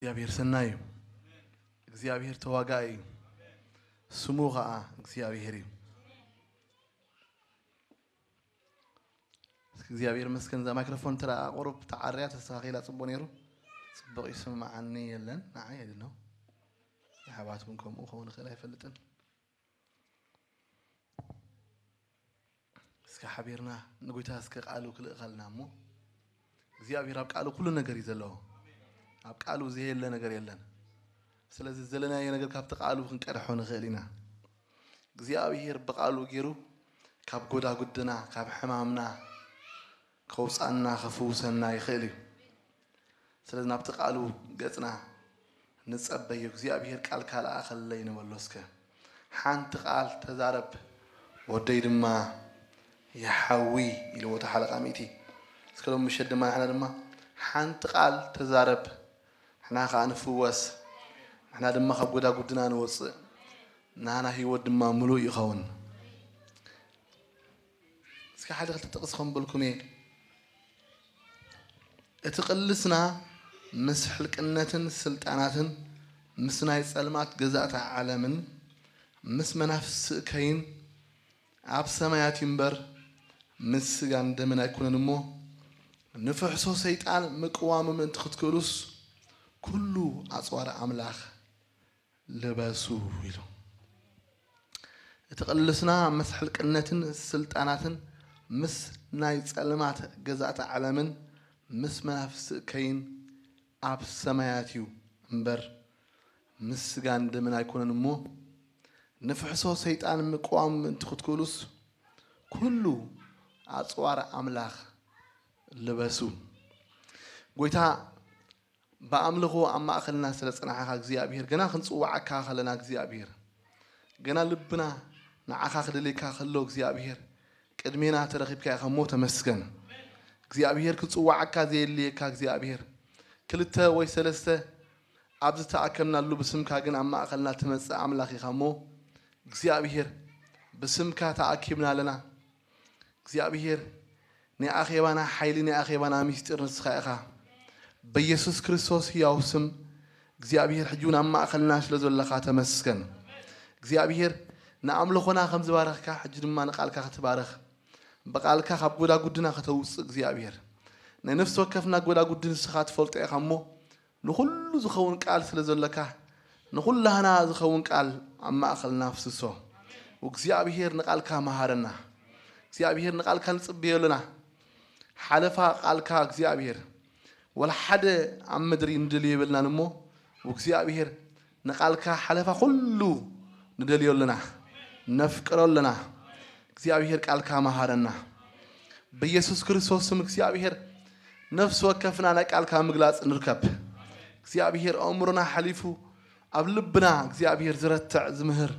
እግዚኣብሔር ሰናይ እዩ። እግዚኣብሔር ተዋጋኢ እዩ። ስሙ ኸዓ እግዚኣብሔር እዩ። እስኪ እግዚኣብሔር ይመስገን። እዛ ማይክሮፎን ተራ ቁሩብ ተዓርያ ተስተኻኺላ ጽቡቕ ነይሩ። ጽቡቕ ይስምዓኒ የለን፣ ንዓይ ኣይደለኹ። ኣሕዋት እውን ከምኡ ክኸውን ይኽእል ኣይፈልጥን። እስኪ ሓቢርና ንጎይታ እስኪ ቃሉ ክልእኸልና እሞ፣ እግዚኣብሔር ኣብ ቃሉ ኩሉ ነገር እዩ ዘለዎ። ኣብ ቃሉ ዘየለ ነገር የለን። ስለዚ ዘለናዮ ነገር ካብቲ ቃሉ ክንቀድሖ ንኽእል ኢና። እግዚኣብሔር ብቃሉ ገይሩ ካብ ጎዳጉድና፣ ካብ ሕማምና ከውፃና፣ ከፍውሰና ይኽእል እዩ። ስለዚ ናብቲ ቃሉ ገጽና ንጸበዮ። እግዚኣብሔር ቃልካ ለኣኸለይ ንበሎ እስከ። ሓንቲ ቃል ተዛረብ፣ ወደይ ድማ ይሓዊ ኢልዎ እቲ ሓለቃ ሚእቲ። እስከ ሎም ምሸት ድማ ንሕና ድማ ሓንቲ ቃል ተዛረብ፣ ንሕና ኸዓ ንፍወስ፣ ንሕና ድማ ካብ ጎዳጉድና ንወፅእ፣ ናና ህይወት ድማ ምሉእ ይኸውን። እስኪ ሓደ ክልተ ጥቕስ ከንበልኩም እየ። እቲ ቅልስና ምስ ሕልቅነትን ስልጣናትን ምስ ናይ ጸልማት ገዛእቲ ዓለምን ምስ መናፍስቲ እከይን ኣብ ሰማያት እዩ እምበር፣ ምስ ስጋን ደምን ኣይኮነን እሞ፣ ንፍሕሶ ሰይጣን ምቅዋሙ ምእንቲ ክትክእሉስ፣ ኩሉ ኣጽዋር ኣምላኽ ልበሱ ኢሉ። እቲ ቅልስና ምስ ሕልቅነትን ስልጣናትን ምስ ናይ ጸልማት ገዛእቲ ዓለምን ምስ መናፍስቲ እከይን ኣብ ሰማያት እዩ እምበር፣ ምስ ስጋን ደምን ኣይኮነን እሞ፣ ንፍሕሶ ሰይጣን ምቅዋሙ ምእንቲ ክትክእሉስ፣ ኩሉ ኣጽዋር ኣምላኽ ልበሱ። ጎይታ ብኣምልኾ ኣብ ማእኸልና ስለ ጸናሕኻ እግዚኣብሔር፣ ገና ክንጽውዓካ ከለና እግዚኣብሔር፣ ገና ልብና ንዓኻ ክደልየካ ከሎ እግዚኣብሔር፣ ቅድሜና ተረኺብካ ኢኻ እሞ ተመስገን። እግዚኣብሔር ክጽውዓካ ዘየድልየካ እግዚኣብሔር፣ ክልተ ወይ ሰለስተ ኣብ ዝተኣከብናሉ ብስምካ ግን ኣብ ማእኸልና ትመጽእ ኣምላኽ ኢኻ እሞ እግዚኣብሔር፣ ብስምካ ተኣኪብና ኣለና። እግዚኣብሔር ናይ ኣኼባና ሓይሊ፣ ናይ ኣኼባና ምስጢር ንስኻ ኢኻ። በኢየሱስ ክርስቶስ ህያው ስም እግዚኣብሔር ሕጂ እውን ኣብ ማእኸልና ስለ ዘለኻ ተመስገን። እግዚኣብሔር ንኣምልኾና ከም ዝባረኽካ ሕጂ ድማ ንቃልካ ክትባረኽ፣ ብቃልካ ካብ ጎዳጉድና ከተውፅእ እግዚኣብሔር ናይ ነፍሲ ወከፍና ጎዳጉዲ ንስኻ ትፈልጦ ኢኻ እሞ ንኹሉ ዝኸውን ቃል ስለ ዘለካ ንኹላህና ዝኸውን ቃል ኣብ ማእኸልና ኣፍስሶ። እግዚኣብሔር ንቃልካ መሃረና። እግዚኣብሔር ንቃልካ ንጽበዮ ኣለና። ሓለፋ ቃልካ እግዚኣብሔር ወላ ሓደ ኣብ ምድሪ ንደልዮ የብልናን እሞ እግዚኣብሔር ንቃልካ ሓለፋ ኩሉ ንደልዮ ኣለና፣ ነፍቅሮ ኣለና። እግዚኣብሔር ቃልካ መሃረና። በኢየሱስ ክርስቶስ ስም እግዚኣብሔር ነፍሲ ወከፍና ናይ ቃልካ ምግላጽ ንርከብ። እግዚኣብሔር ኣእምሮና ሓሊፉ ኣብ ልብና እግዚኣብሔር ዝረትዕ ዝምህር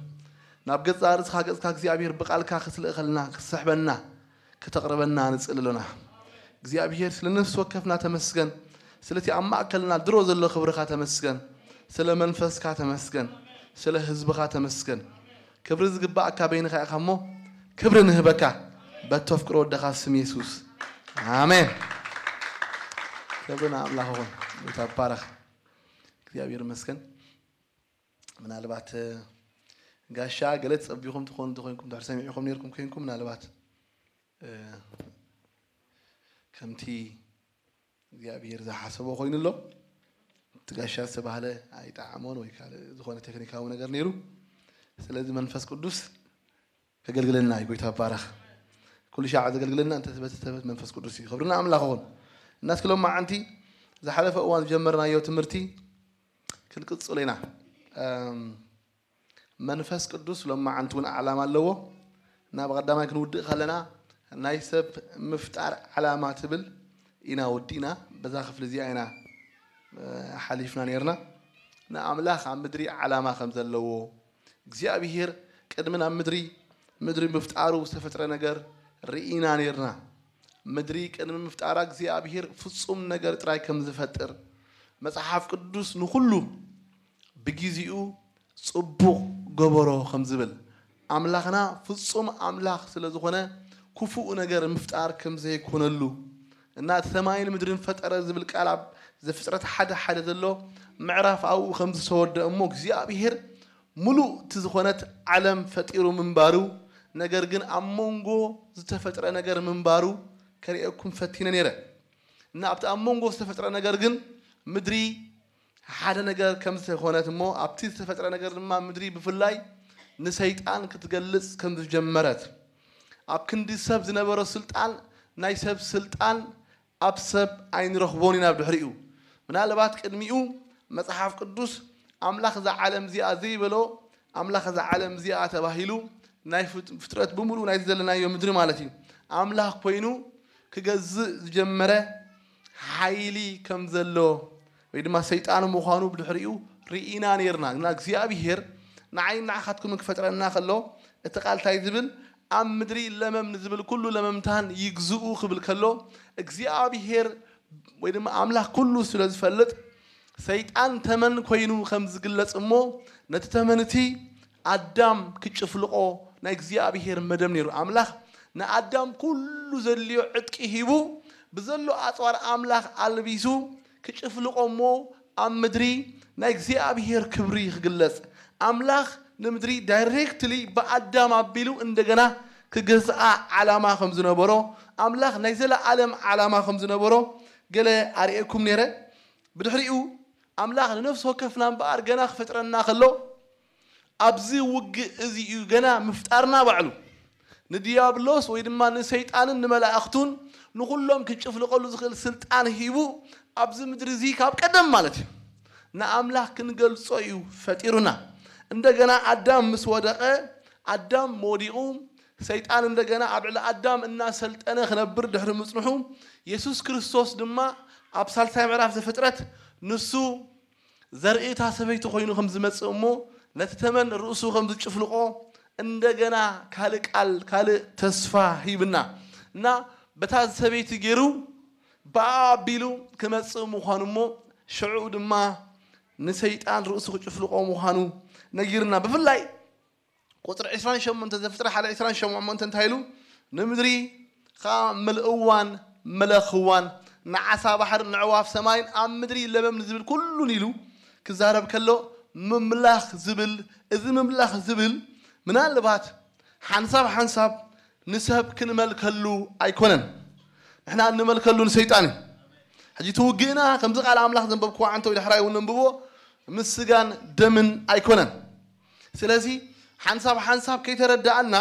ናብ ገዛ ርእስኻ ገጽካ እግዚኣብሔር ብቃልካ ክትልእኸልና ክትስሕበና ከተቕርበና ንጽሊ ኣሎና። እግዚኣብሔር ስለ ነፍሲ ወከፍና ተመስገን። ስለቲ ኣብ ማእከልና ድሮ ዘሎ ክብርኻ ተመስገን። ስለ መንፈስካ ተመስገን። ስለ ህዝብኻ ተመስገን። ክብሪ ዝግባኣካ በይንኻ ኢኻ እሞ ክብሪ ንህበካ በቲ ኣፍቅሮ ወደኻ ስም የሱስ። ኣሜን። ክብሪ ንኣምላኽ ይኹን። ጎይታ ይባረኽ። እግዚኣብሔር ይመስገን። ምናልባት ጋሻ ገለ ትጸቢኹም ትኾኑ እንተኾይንኩም ድሕር ሰሚዕኹም ነርኩም ኮይንኩም ምናልባት ከምቲ እግዚኣብሔር ዝሓሰቦ ኮይኑ ኣሎ። እቲ ጋሻ ዝተባህለ ኣይጠዓሞን ወይ ካልእ ዝኾነ ቴክኒካዊ ነገር ነይሩ። ስለዚ መንፈስ ቅዱስ ከገልግለና እዩ። ጎይታ ይባረኽ። ኩሉ ሻዕ ዘገልግለና እንተ በቲ ሰበት መንፈስ ቅዱስ እዩ። ክብርና ኣምላኽ ይኹን። እና እስኪ ሎማዓንቲ ዝሓለፈ እዋን ዝጀመርናዮ ትምህርቲ ክንቅጽሎ ኢና። እም፣ መንፈስ ቅዱስ ሎማዓንቲ እውን ዓላማ ኣለዎ። እና ብቐዳማይ ክንውድእ ከለና ናይ ሰብ ምፍጣር ዓላማ ትብል ኢና ወዲእና። በዛ ክፍሊ እዚኣ ኢና፣ እ፣ ሓሊፍና ነርና። ንኣምላኽ ኣብ ምድሪ ዓላማ ከም ዘለዎ እግዚኣብሔር ቅድሚ ናብ ምድሪ፣ ምድሪ ምፍጣሩ ዝተፈጥረ ነገር ርኢና ነርና። ምድሪ ቅድሚ ምፍጣራ እግዚኣብሔር ፍጹም ነገር ጥራይ ከም ዝፈጥር መጽሓፍ ቅዱስ ንኹሉ ብጊዜኡ ጽቡቕ ገበሮ ከም ዝብል ኣምላኽና ፍጹም ኣምላኽ ስለ ዝኾነ ክፉእ ነገር ምፍጣር ከም ዘይኮነሉ እና እቲ ሰማይን ምድርን ፈጠረ ዝብል ቃል ኣብ ዘፍጥረት ሓደ ሓደ ዘሎ ምዕራፍ ኣብኡ ከም ዝተወደ እሞ እግዚኣብሔር ሙሉእ እቲ ዝኾነት ዓለም ፈጢሩ ምንባሩ፣ ነገር ግን ኣብ መንጎ ዝተፈጥረ ነገር ምንባሩ ከርእየኩም ፈቲነ ነይረ። እና ኣብቲ ኣብ መንጎ ዝተፈጥረ ነገር ግን ምድሪ ሓደ ነገር ከም ዝኾነት እሞ ኣብቲ ዝተፈጥረ ነገር ድማ ምድሪ ብፍላይ ንሰይጣን ክትገልጽ ከም ዝጀመረት፣ ኣብ ክንዲ ሰብ ዝነበሮ ስልጣን ናይ ሰብ ስልጣን ኣብ ሰብ ኣይንረኽቦን ኢና። ብድሕሪኡ ምናልባት ቅድሚኡ መጽሓፍ ቅዱስ ኣምላኽ እዛ ዓለም እዚኣ ዘይበሎ ኣምላኽ እዛ ዓለም እዚኣ ተባሂሉ ናይ ፍጥ- ፍጥረት ብምሉእ ናይ ዘለናዮ ምድሪ ማለት እዩ ኣምላኽ ኮይኑ ክገዝእ ዝጀመረ ሓይሊ ከም ዘሎ ወይ ድማ ሰይጣን ምዃኑ ብድሕሪኡ ርኢና ነይርና። ግና እግዚኣብሔር ንዓይ ንዓኻትኩም ክፈጥረና ከሎ እቲ ቃል እንታይ ዝብል ኣብ ምድሪ ለመም ንዝብል ኩሉ ለመምታን ይግዝኡ ክብል ከሎ እግዚኣብሔር ወይ ድማ ኣምላኽ ኩሉ ስለ ዝፈልጥ ሰይጣን ተመን ኮይኑ ከም ዝግለጽ እሞ ነቲ ተመን እቲ ኣዳም ክጭፍልቆ ናይ እግዚኣብሔር መደብ ነይሩ። ኣምላኽ ንኣዳም ኩሉ ዘድልዮ ዕጥቂ ሂቡ ብዘሎ ኣጽዋር ኣምላኽ ኣልቢሱ ክጭፍልቆ እሞ ኣብ ምድሪ ናይ እግዚኣብሔር ክብሪ ክግለጽ ኣምላኽ ንምድሪ ዳይሬክትሊ ብኣዳም ኣቢሉ እንደገና ክገዝኣ ዓላማ ከም ዝነበሮ ኣምላኽ ናይ ዘለኣለም ዓላማ ከም ዝነበሮ ገለ ኣርእየኩም ነይረ። ብድሕሪኡ ኣምላኽ ንነፍሲ ወከፍና እምበኣር ገና ክፈጥረና ከሎ ኣብዚ ውግእ እዚ እዩ ገና ምፍጣርና ባዕሉ ንዲያብሎስ ወይ ድማ ንሰይጣንን ንመላእኽቱን ንኹሎም ክጭፍልቐሉ ዝኽእል ስልጣን ሂቡ ኣብዚ ምድሪ እዚ ካብ ቀደም ማለት እዩ ንኣምላኽ ክንገልጾ እዩ ፈጢሩና። እንደገና ኣዳም ምስ ወደቐ ኣዳም ወዲቑ ሰይጣን እንደገና ኣብ ልዕሊ ኣዳም እናሰልጠነ ክነብር ድሕሪ ምጽንሑ የሱስ ክርስቶስ ድማ ኣብ ሳልሳይ ምዕራፍ ዘፍጥረት ንሱ ዘርኢ እታ ሰበይቲ ኮይኑ ከም ዝመጽእ እሞ ነቲ ተመን ርእሱ ከም ዝጭፍልቆ እንደገና ካልእ ቃል ካልእ ተስፋ ሂብና እና በታ ሰበይቲ ገይሩ ብኣ ኣቢሉ ክመጽእ ምዃኑ እሞ ሽዑ ድማ ንሰይጣን ርእሱ ክጭፍልቆ ምዃኑ ነጊርና። ብፍላይ ቁፅሪ ዕስራን ሸሞንተ ዘፍጥረት ሓደ ዕስራን ሸሞንተ እንታይ ኢሉ ንምድሪ ከዓ ምልእዋን ምለኽዋን ንዓሳ ባሕር ንዕዋፍ ሰማይን ኣብ ምድሪ ለበም ንዝብል ኩሉን ኢሉ ክዛረብ ከሎ ምምላኽ ዝብል እዚ ምምላኽ ዝብል ምናልባት ሓንሳብ ሓንሳብ ንሰብ ክንመልከሉ ኣይኮነን ንሕና እንመልከሉ ንሰይጣን እዩ ሕጂ ትውግእና ከምዚ ቃል ኣምላኽ ዘንበብክዋ ዓንተ ወይ ዳሕራይ እውን ነንብቦ ምስ ስጋን ደምን ኣይኮነን ስለዚ ሓንሳብ ሓንሳብ ከይተረዳኣና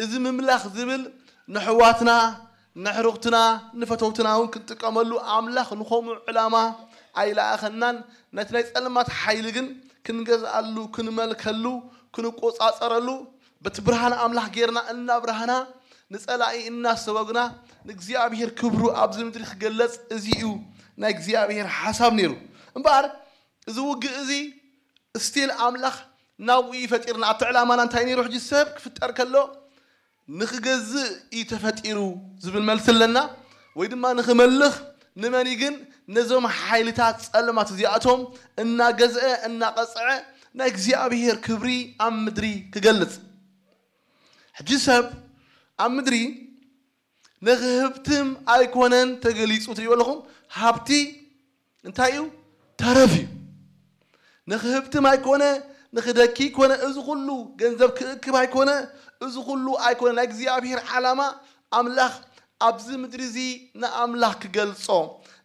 እዚ ምምላኽ ዝብል ንሕዋትና ንሕሩኽትና ንፈተውትና እውን ክንጥቀመሉ ኣምላኽ ንኸምኡ ዕላማ ኣይለኣኸናን ነቲ ናይ ጸልማት ሓይሊ ግን ክንገዝኣሉ ክንመልከሉ ክንቆጻጸረሉ በቲ ብርሃን ኣምላኽ ጌርና እናብራህና ንጸላኢ እናሰጎግና ንእግዚኣብሔር ክብሩ ኣብዚ ምድሪ ክገለጽ እዚ እዩ ናይ እግዚኣብሔር ሓሳብ ነይሩ እምበኣር እዚ ውግእ እዚ ስቲል ኣምላኽ ናብኡ እዩ ፈጢርና ኣብቲ ዕላማና እንታይ ነይሩ ሕጂ ሰብ ክፍጠር ከሎ ንኽገዝእ እዩ ተፈጢሩ ዝብል መልሲ ኣለና ወይ ድማ ንኽመልኽ ንመን ግን ነዞም ሓይልታት ጸልማት እዚኣቶም እናገዝአ እናቐጽዐ ናይ እግዚኣብሔር ክብሪ ኣብ ምድሪ ክገልጽ ሕጂ ሰብ ኣብ ምድሪ ንኽህብትም ኣይኮነን ተገሊጹ ትሪእዎ ኣለኹም ሃብቲ እንታይ እዩ ተረፍ እዩ ንኽህብትም ኣይኮነ ንኽደኪ ኣይኮነ እዚ ኩሉ ገንዘብ ክእክብ ኣይኮነ እዚ ኩሉ ኣይኮነ ናይ እግዚኣብሔር ዓላማ ኣምላኽ ኣብዚ ምድሪ እዚ ንኣምላኽ ክገልጾ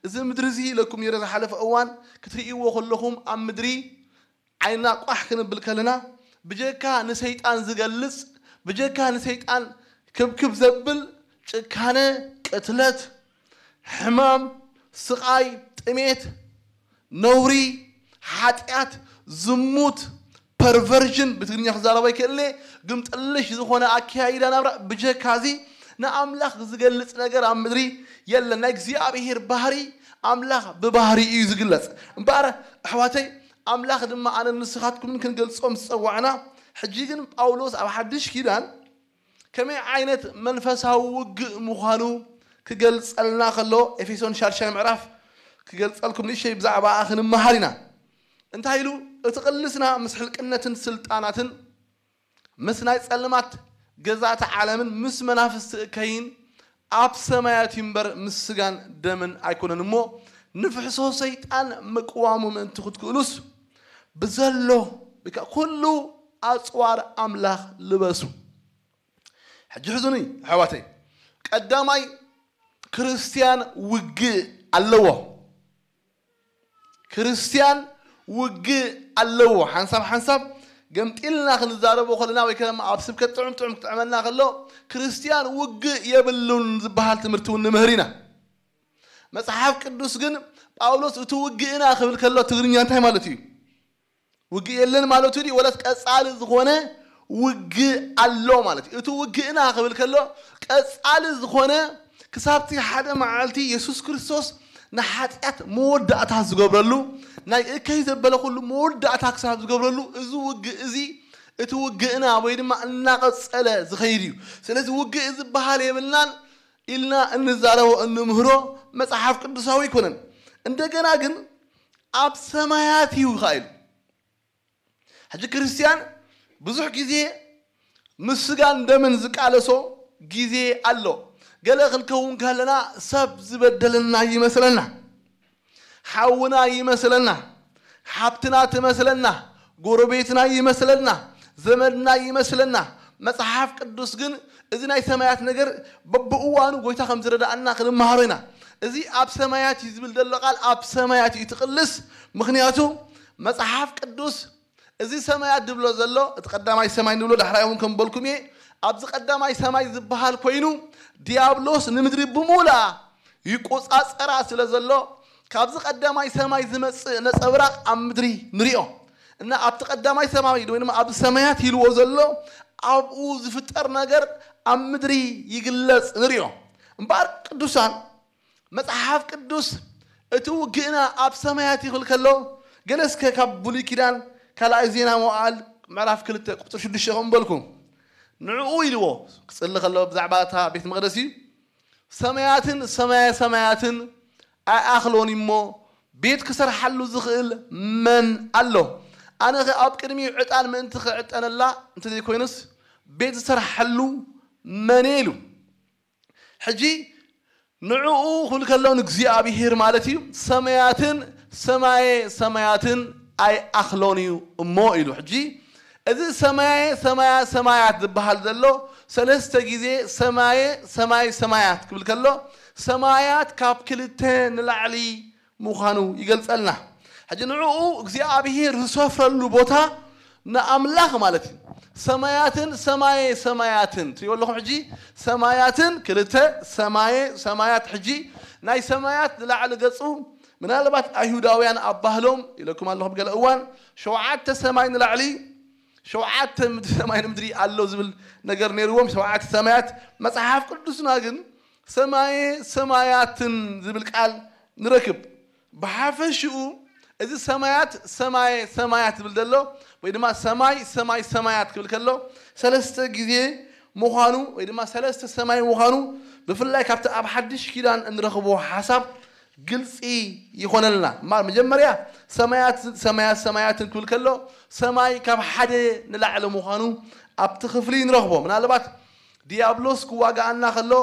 እዚ ምድሪ እዚ ኢለኩም ነረ ዝሓለፈ እዋን ክትርእይዎ ከለኹም ኣብ ምድሪ ዓይንና ቋሕ ክንብል ከለና ብጀካ ንሰይጣን ዝገልጽ ብጀካ ንሰይጣን ክብክብ ዘብል ጭካነ ቅትለት ሕማም ስቓይ ጥሜት ነውሪ ሓጢኣት ዝሙት ፐርቨርዥን ብትግርኛ ክዛረባ ይክእል እየ ግምጥልሽ ዝኾነ ኣካያይዳ ናብራ ብጀካዚ ንኣምላኽ ዝገልጽ ነገር ኣብ ምድሪ የለን ናይ እግዚኣብሄር ባህሪ ኣምላኽ ብባህሪ እዩ ዝግለጽ እምበኣር ኣሕዋተይ ኣምላኽ ድማ ኣነ ንስኻትኩምን ክንገልጾም ዝጸዋዕና ሕጂ ግን ጳውሎስ ኣብ ሓድሽ ኪዳን ከመይ ዓይነት መንፈሳዊ ውግእ ምዃኑ ክገልጸልና ከሎ ኤፌሶን ሻድሻይ ምዕራፍ ክገልጸልኩም ንእሸይ ብዛዕባ ክንመሃር ኢና እንታይ ኢሉ እቲ ቅልስና ምስ ሕልቅነትን ስልጣናትን ምስ ናይ ጸልማት ገዛእቲ ዓለምን ምስ መናፍስቲ እከይን ኣብ ሰማያት እዩ እምበር ምስ ስጋን ደምን ኣይኮነን እሞ፣ ንፍሕሶ ሰይጣን ምቅዋሙ ምእንቲ ክትክእሉስ፣ ብዘሎ ወይ ከዓ ኩሉ ኣጽዋር ኣምላኽ ልበሱ። ሕጂ ሕዙኒ ኣሕዋተይ፣ ቀዳማይ ክርስትያን ውግእ ኣለዎ። ክርስትያን ውግእ ኣለዎ። ሓንሳብ ሓንሳብ ገምጢልና ክንዛረቦ ከለና ወይ ከማ ኣብ ስብከት ጥዑም ጥዑም ክጥዕመልና ከሎ፣ ክርስትያን ውግእ የብሉን ዝበሃል ትምህርቲ እውን ንምህር ኢና። መጽሓፍ ቅዱስ ግን ጳውሎስ እቲ ውግእና ክብል ከሎ ትግርኛ እንታይ ማለት እዩ? ውግእ የለን ማለቱ ድዩ? ወለስ ቀጻሊ ዝኾነ ውግእ ኣሎ ማለት እዩ? እቲ ውግእና ክብል ከሎ ቀጻሊ ዝኾነ ክሳብቲ ሓደ መዓልቲ የሱስ ክርስቶስ ንሓጢኣት መወዳእታ ዝገብረሉ፣ ናይ እከይ ዘበለ ኩሉ መወዳእታ ክሳብ ዝገብረሉ፣ እዚ ውግእ እዚ እቲ ውግእና ወይ ድማ እናቐጸለ ዝኸይድ እዩ። ስለዚ ውግእ ዝበሃል የብልናን ኢልና እንዛረቦ እንምህሮ መጽሓፍ ቅዱሳዊ ኣይኮነን። እንደገና ግን ኣብ ሰማያት እዩ ኸዓ ኢሉ። ሕጂ ክርስትያን ብዙሕ ግዜ ምስ ስጋን ደምን ዝቃለሶ ግዜ ኣሎ። ገለ ክንከውን ከለና ሰብ ዝበደለና ይመስለና፣ ሓውና ይመስለና፣ ሓብትና ትመስለና፣ ጎረቤትና ይመስለና፣ ዘመድና ይመስለና። መጽሓፍ ቅዱስ ግን እዚ ናይ ሰማያት ነገር በብእዋኑ ጎይታ ከም ዝረዳእና ክንመሃሮ ኢና። እዚ ኣብ ሰማያት እዩ ዝብል ዘሎ ቃል ኣብ ሰማያት እዩ ትቕልስ። ምኽንያቱ መጽሓፍ ቅዱስ እዚ ሰማያት ዝብሎ ዘሎ እቲ ቀዳማይ ሰማይ ንብሎ ዳሕራይ እውን ከም በልኩም እየ። ኣብዚ ቀዳማይ ሰማይ ዝበሃል ኮይኑ ዲያብሎስ ንምድሪ ብሙላ ይቆጻጸራ ስለ ዘሎ ካብዚ ቀዳማይ ሰማይ ዝመጽእ ነጸብራቕ ኣብ ምድሪ ንሪኦ እና ኣብቲ ቀዳማይ ሰማይ ወይ ድማ ኣብዚ ሰማያት ኢልዎ ዘሎ ኣብኡ ዝፍጠር ነገር ኣብ ምድሪ ይግለጽ ንሪኦ። እምበኣር ቅዱሳን መጽሓፍ ቅዱስ እቲ ውግእና ኣብ ሰማያት ይብል ከሎ ገለ እስከ ካብ ብሉይ ኪዳን ካልኣይ ዜና መዋዕል ምዕራፍ ክልተ ቁፅሪ ሽዱሽተ ከም በልኩ ንዕኡ ኢልዎ ክፅሊ ከሎ ብዛዕባ እታ ቤት መቕደስ እዩ ሰማያትን ሰማያ ሰማያትን ኣይኣኽሎን እሞ ቤት ክሰርሓሉ ዝኽእል መን ኣሎ? ኣነኸ ኣብ ቅድሚኡ ዕጣን ምእንቲ ክዕጠነላ እንተዘይኮይኑስ ቤት ዝሰርሓሉ መን ኢሉ? ሕጂ ንዕኡ ክብል ከሎ ንእግዚኣብሔር ማለት እዩ። ሰማያትን ሰማየ ሰማያትን ኣይኣኽሎን እዩ እሞ ኢሉ። ሕጂ እዚ ሰማየ ሰማያ ሰማያት ዝበሃል ዘሎ ሰለስተ ግዜ ሰማየ ሰማይ ሰማያት ክብል ከሎ ሰማያት ካብ ክልተ ንላዕሊ ምዃኑ ይገልጸልና። ሕጂ ንዕኡ እግዚኣብሔር ዝሰፍረሉ ቦታ ንኣምላኽ ማለት እዩ። ሰማያትን ሰማየ ሰማያትን ትሪእዎ ኣለኹም። ሕጂ ሰማያትን ክልተ ሰማየ ሰማያት ሕጂ ናይ ሰማያት ንላዕሊ ገጹ ምናልባት ኣይሁዳውያን ኣብ ባህሎም ኢለኩም ኣለኹም ገለ እዋን ሸውዓተ ሰማይ ንላዕሊ ሸውዓተ ምድሪ ሰማይ ንምድሪ ኣሎ ዝብል ነገር ነይርዎም ሸውዓተ ሰማያት። መጽሓፍ ቅዱስና ግን ሰማየ ሰማያትን ዝብል ቃል ንረክብ። ብሓፈሽኡ እዚ ሰማያት ሰማየ ሰማያት ዝብል ዘሎ ወይ ድማ ሰማይ ሰማይ ሰማያት ክብል ከሎ ሰለስተ ግዜ ምዃኑ ወይ ድማ ሰለስተ ሰማይ ምዃኑ ብፍላይ ካብቲ ኣብ ሓድሽ ኪዳን እንረኽቦ ሓሳብ ግልፂ ይኾነልና። እምበኣር መጀመርያ ሰማያት ሰማያት ሰማያትን ክብል ከሎ ሰማይ ካብ ሓደ ንላዕሊ ምዃኑ ኣብቲ ክፍሊ ንረኽቦ። ምናልባት ዲያብሎስ ክዋግኣና ከሎ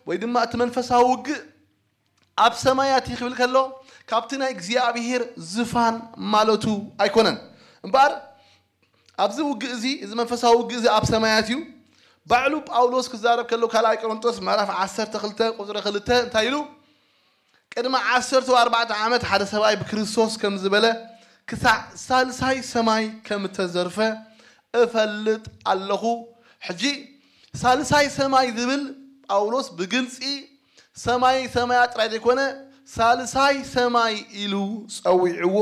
ወይ ድማ እቲ መንፈሳዊ ውግእ ኣብ ሰማያት እዩ ክብል ከሎ ካብቲ ናይ እግዚኣብሔር ዝፋን ማለቱ ኣይኮነን። እምበኣር ኣብዚ ውግእ እዚ እዚ መንፈሳዊ ውግእ እዚ ኣብ ሰማያት እዩ። ባዕሉ ጳውሎስ ክዛረብ ከሎ ካልኣይ ቆሮንጦስ ምዕራፍ ዓሰርተ ክልተ ቁፅሪ ክልተ እንታይ ኢሉ? ቅድሚ ዓሰርተ ኣርባዕተ ዓመት ሓደ ሰብኣይ ብክርስቶስ ከም ዝበለ ክሳዕ ሳልሳይ ሰማይ ከም እተዘርፈ እፈልጥ ኣለኹ። ሕጂ ሳልሳይ ሰማይ ዝብል ጳውሎስ ብግልፂ ሰማይ ሰማያት ጥራይ ዘይኮነ ሳልሳይ ሰማይ ኢሉ ጸዊዕዎ።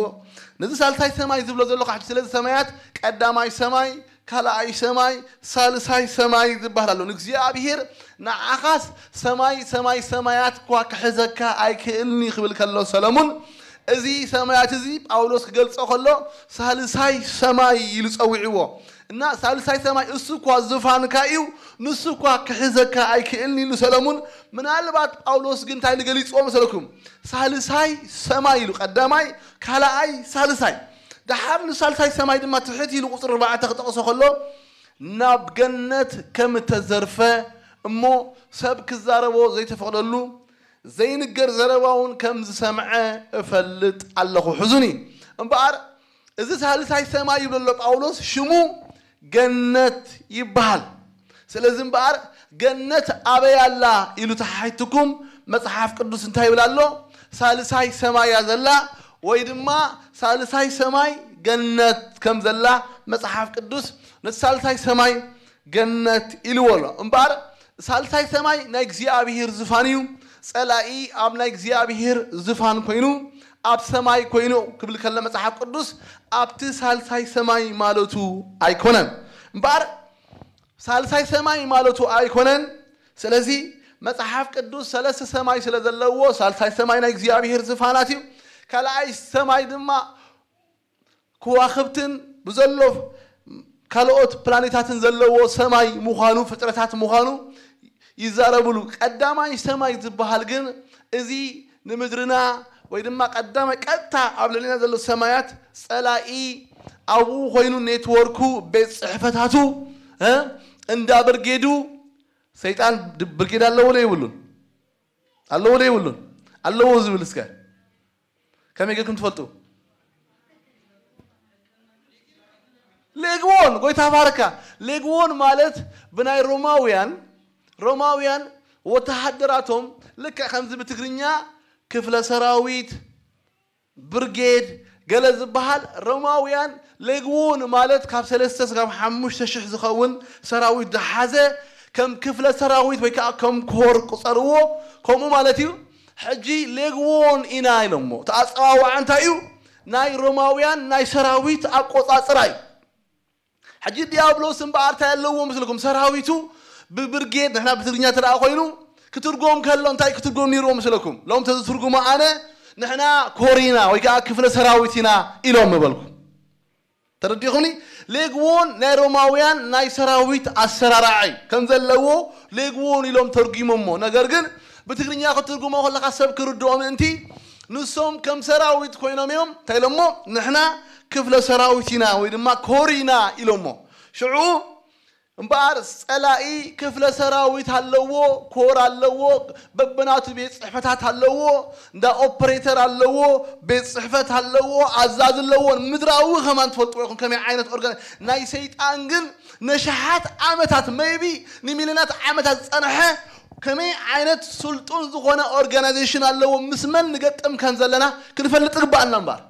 ነዚ ሳልሳይ ሰማይ ዝብሎ ዘሎ ካሕጂ ስለዚ ሰማያት ቀዳማይ ሰማይ ካልኣይ ሰማይ ሳልሳይ ሰማይ ዝበሃል ኣሎ። ንእግዚኣብሔር ንዓኻስ ሰማይ ሰማይ ሰማያት እኳ ክሕዘካ ኣይክእልኒ ክብል ከሎ ሰለሙን እዚ ሰማያት እዚ ጳውሎስ ክገልጾ ከሎ ሳልሳይ ሰማይ ኢሉ ጸዊዕዎ። እና ሳልሳይ ሰማይ እሱ እኳ ዝፋንካ እዩ ንሱ እኳ ክሕዘካ ኣይክእልኒ ኢሉ ሰለሙን ምናልባት ጳውሎስ ግን እንታይ ንገሊጽዎ መሰለኩም? ሳልሳይ ሰማይ ኢሉ ቀዳማይ ካልኣይ ሳልሳይ ድሓር ንሳልሳይ ሰማይ ድማ ትሕት ኢሉ ቁፅሪ ኣርባዕተ ክጠቕሶ ከሎ ናብ ገነት ከም እተዘርፈ እሞ ሰብ ክዛረቦ ዘይተፈቕደሉ ዘይንገር ዘረባ እውን ከም ዝሰምዐ እፈልጥ ኣለኹ። ሕዙኒ እምበኣር፣ እዚ ሳልሳይ ሰማይ ይብሎ ኣሎ ጳውሎስ፣ ሽሙ ገነት ይበሃል። ስለዚ እምበኣር፣ ገነት ኣበይ ኣላ ኢሉ ተሓቲትኩም፣ መጽሓፍ ቅዱስ እንታይ ይብል ኣሎ? ሳልሳይ ሰማይ እያ ዘላ፣ ወይ ድማ ሳልሳይ ሰማይ ገነት ከም ዘላ መጽሓፍ ቅዱስ ነቲ ሳልሳይ ሰማይ ገነት ኢልዎ ኣሎ። እምበኣር ሳልሳይ ሰማይ ናይ እግዚኣብሔር ዝፋን እዩ። ጸላኢ ኣብ ናይ እግዚኣብሔር ዝፋን ኮይኑ፣ ኣብ ሰማይ ኮይኑ ክብል ከሎ መጽሓፍ ቅዱስ፣ ኣብቲ ሳልሳይ ሰማይ ማለቱ ኣይኮነን። እምበኣር ሳልሳይ ሰማይ ማለቱ ኣይኮነን። ስለዚ መጽሓፍ ቅዱስ ሰለስተ ሰማይ ስለ ዘለዎ፣ ሳልሳይ ሰማይ ናይ እግዚኣብሔር ዝፋናት እዩ። ካልኣይ ሰማይ ድማ ከዋኽብትን ብዘሎ ካልኦት ፕላኔታትን ዘለዎ ሰማይ ምዃኑ፣ ፍጥረታት ምዃኑ ይዛረብሉ። ቀዳማይ ሰማይ ዝበሃል ግን፣ እዚ ንምድርና ወይ ድማ ቀዳማይ ቀጥታ ኣብ ልዕሊና ዘሎ ሰማያት፣ ጸላኢ ኣብኡ ኮይኑ፣ ኔትወርኩ፣ ቤት ጽሕፈታቱ፣ እ፣ እንዳ ብርጌዱ፣ ሰይጣን ድ-፣ ብርጌድ ኣለዎ ዶ የብሉን? ኣለዎ ዶ የብሉን? ኣለዎ ዝብል እስከ ከመይ ጌርኩም ትፈልጡ? ሌግዎን፣ ጎይታ ባርካ። ሌግዎን ማለት ብናይ ሮማውያን፣ ሮማውያን ወተሃደራቶም፣ ልክዕ ከምዚ ብትግርኛ ክፍለ ሰራዊት፣ ብርጌድ፣ ገለ ዝበሃል፣ ሮማውያን ሌግዎን ማለት ካብ ሰለስተ እስካብ ሓሙሽተ ሽሕ ዝኸውን ሰራዊት ዝሓዘ፣ ከም ክፍለ ሰራዊት ወይ ከዓ ከም ኮር ቁጸርዎ፣ ከምኡ ማለት እዩ። ሕጂ ሌግዎን ኢና ኢሎሞ። እቲ ኣጸዋውዓ እንታይ እዩ? ናይ ሮማውያን ናይ ሰራዊት ኣቆጻጽራ እዩ። ሕጂ ዲያብሎስ እምበኣር እንታይ ኣለዎ ምስልኩም? ሰራዊቱ ብብርጌድ፣ ንሕና ብትግርኛ እንተ ደኣ ኮይኑ፣ ክትርጎም ከሎ እንታይ ክትርጎም ነይርዎ ምስለኩም? ሎም ተዝትርጉሙ ኣነ፣ ንሕና ኮር ኢና ወይ ከዓ ክፍለ ሰራዊት ኢና ኢሎም ምበልኩ። ተረዲኹኒ? ሌግዎን ናይ ሮማውያን ናይ ሰራዊት ኣሰራርዓ እዩ። ከም ዘለዎ ሌግዎን ኢሎም ተርጉሞሞ። ነገር ግን ብትግርኛ ክትርጉሞ ከለኻ ሰብ ክርድኦ ምእንቲ፣ ንሶም ከም ሰራዊት ኮይኖም እዮም። እንታይ ኢሎሞ? ንሕና ክፍለ ሰራዊት ኢና ወይ ድማ ኮር ኢና ኢሎሞ። ሽዑ እምበኣር ጸላኢ ክፍለ ሰራዊት ኣለዎ፣ ኮር ኣለዎ፣ በብናቱ ቤት ጽሕፈታት ኣለዎ፣ እንዳ ኦፕሬተር ኣለዎ፣ ቤት ጽሕፈት ኣለዎ፣ ኣዛዚ ኣለዎ። ምድራዊ ከማን ትፈልጥዎ ኢኹም ከመይ ዓይነት ኦርጋና-፣ ናይ ሰይጣን ግን ነሽሓት ዓመታት፣ maybe ንሚልዮናት ዓመታት ዝጸንሐ ከመይ ዓይነት ስልጡን ዝኾነ ኦርጋናይዜሽን ኣለዎ፣ ምስ መን ንገጥም ከም ዘለና ክንፈልጥ ይግባኣና እምበኣር።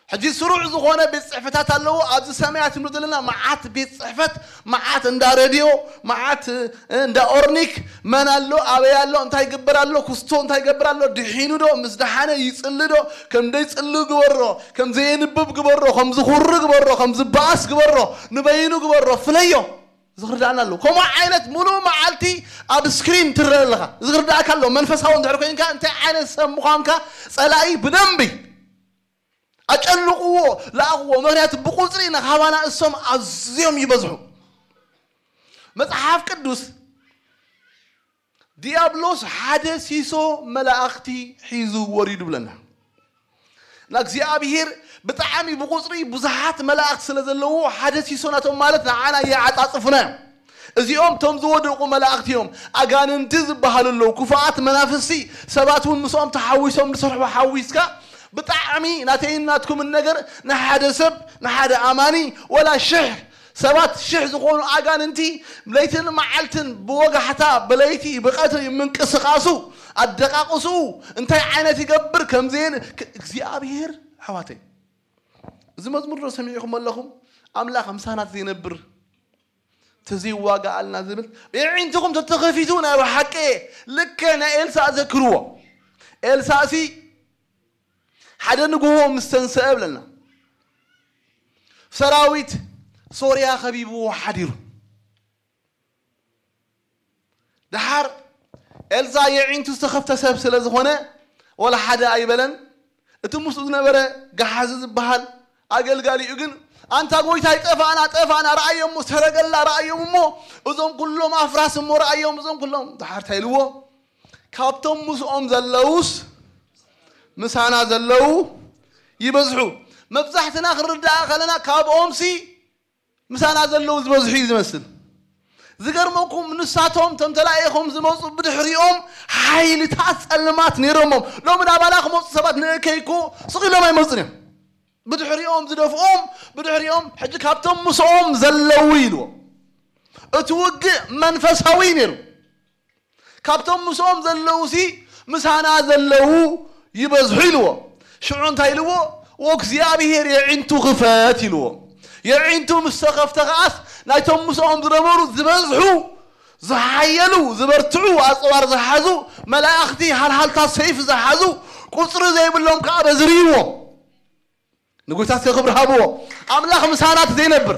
ሕጂ ስሩዕ ዝኾነ ቤት ጽሕፈታት ኣለዎ። ኣብዚ ሰማያት ንብሎ ዘለና መዓት ቤት ጽሕፈት፣ መዓት እንዳ ሬድዮ፣ መዓት፣ እ፣ እንዳ ኦርኒክ፣ መን ኣሎ፣ ኣበይ ኣሎ፣ እንታይ ይግበር ኣሎ፣ ኩስቶ እንታይ ይገብር ኣሎ፣ ድሒኑ ዶ፣ ምስ ደሓነ ይጽሊ ዶ፣ ከም ደይጽሊ ግበሮ፣ ከም ዘየንብብ ግበሮ፣ ከም ዝኹሪ ግበሮ፣ ከም ዝበኣስ ግበሮ፣ ንበይኑ ግበሮ፣ ፍለዮ። እዚ ክርዳእና ኣለዎ። ከምኡ ዓይነት ሙሉእ መዓልቲ ኣብ ስክሪን ትረአ ኣለኻ። እዚ ክርዳእካ ኣለዎ። መንፈሳዊ እንድሕር ኮይንካ እንታይ ዓይነት ሰብ ምዃንካ ጸላኢ ብደንቢ ኣጨንቕዎ፣ ለኣኽዎ። ምኽንያቱ ብቁጽሪ ንኻባና እሶም ኣዝዮም ይበዝሑ። መጽሓፍ ቅዱስ ዲያብሎስ ሓደ ሲሶ መላእኽቲ ሒዙ ወሪዱ ብለና። ንእግዚኣብሔር ብጣዕሚ ብቁጽሪ ብዙሓት መላእኽቲ ስለ ዘለዎ፣ ሓደ ሲሶ ናቶም ማለት ንዓና ይዓጻጽፉና እዮም። እዚኦም እቶም ዝወደቑ መላእኽቲ እዮም። ኣጋንንቲ ዝበሃሉ ኣለዉ፣ ክፉኣት መናፍስቲ፣ ሰባት እውን ምስኦም ተሓዊሶም ዝሰርሑ ሓዊስካ፣ ብጣዕሚ ናተይን ናትኩምን ነገር ንሓደ ሰብ፣ ንሓደ ኣማኒ፣ ወላ ሽሕ ሰባት ሽሕ ዝኾኑ ኣጋንንቲ ለይትን መዓልትን ብወጋሕታ፣ ብለይቲ ብቐትሪ ምንቅስቓሱ፣ ኣደቃቕስኡ እንታይ ዓይነት ይገብር ከም ዘየን-፣ ክ-፣ እግዚኣብሔር፣ ኣሕዋተይ፣ እዚ መዝሙር ዶ ሰሚዕኹም ኣለኹም? ኣምላኽ ምሳና ዘይነብር፣ ተዘይዋጋኣልና ዝብል፣ የዒንትኹም ተተኸፊቱ ናይ ብሓቂ ልክዕ ናይ ኤልሳእ ዘክርዎ። ኤልሳእሲ ሓደ ንግሆ ምስ ተንስአ ብለና፣ ሰራዊት ሶርያ ከቢብዎ ሓዲሩ። ደሓር ኤልሳ የዒንቱ ዝተኸፍተ ሰብ ስለ ዝኾነ፣ ወላ ሓደ ኣይበለን። እቲ ምስኡ ዝነበረ ገሓዚ ዝበሃል ኣገልጋሊኡ ግን፣ ኣንታ ጎይታይ፣ ጠፋእና፣ ጠፋእና፣ ረኣዮም፣ ሰረገላ ረኣዮም እሞ፣ እዞም ኩሎም ኣፍራስ እሞ ረኣዮም፣ እዞም ኩሎም። ደሓር እንታይ ኢልዎ? ካብቶም ምስኦም ዘለዉስ ምሳና ዘለዉ ይበዝሑ። መብዛሕትና ክንርዳእ ከለና፣ ካብኦምሲ ምሳና ዘለዉ ዝበዝሑ እዩ ዝመስል። ዝገርመኩም፣ ንሳቶም፣ እቶም ተላኢኾም ዝመፁ፣ ብድሕሪኦም ሓይልታት ጸልማት ነይሮሞም። ሎሚ ናባና ክመፁ ሰባት ንእከይ እኮ ስቕ ኢሎም ኣይመፁን እዮም። ብድሕሪኦም ዝደፍኦም፣ ብድሕሪኦም፣ ሕጂ ካብቶም ምስኦም ዘለዉ ኢልዎ። እቲ ውግእ መንፈሳዊ ነይሩ። ካብቶም ምስኦም ዘለዉ ሲ ምሳና ዘለዉ ይበዝሑ ኢልዎ። ሽዑ እንታይ ኢልዎ? "ወእግዚኣብሔር የዒንቱ ክፈት" ኢልዎ። የዒንቱ ምስ ተኸፍተ ከኣስ ናይቶም ምስኦም ዝነበሩ ዝበዝሑ፣ ዝሓየሉ፣ ዝበርትዑ፣ ኣጽዋር ዝሓዙ፣ መላእኽቲ፣ ሃልሃልታ ሰይፍ ዝሓዙ፣ ቁጽሪ ዘይብሎም ከኣ በዝርይዎም። ንጎይታ እስከ ክብሪ ሃብዎ። ኣምላኽ ምሳና ተዘይነብር፣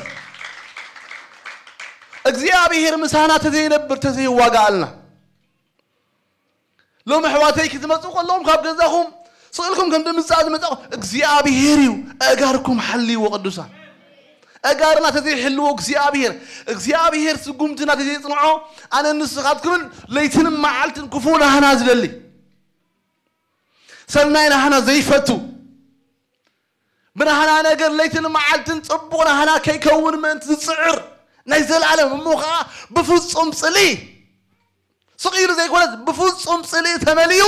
እግዚኣብሔር ምሳና ተዘይነብር፣ ተዘይዋጋኣልና፣ ሎሚ ኣሕዋተይ ክትመፁ ከለኹም ካብ ገዛኹም ስቕ ኢልኩም ከም ድምፃ ዝመፃኹም እግዚኣብሔር እዩ። ኣእጋርኩም ሓልይዎ ቅዱሳን። ኣእጋርና ተዘይሕልዎ እግዚኣብሔር፣ እግዚኣብሔር ስጉምትና ተዘይፅንዖ፣ ኣነ ንስኻትኩምን ለይትን መዓልትን ክፉእ ናህና ዝደሊ፣ ሰናይ ናህና ዘይፈቱ፣ ብናህና ነገር ለይትን መዓልትን ጽቡቕ ናህና ከይከውን ምእንቲ ዝጽዕር ናይ ዘላለም እሞ ኸዓ ብፍጹም ጽልኢ፣ ስቕ ኢሉ ዘይኮነስ ብፍጹም ጽልኢ ተመሊኡ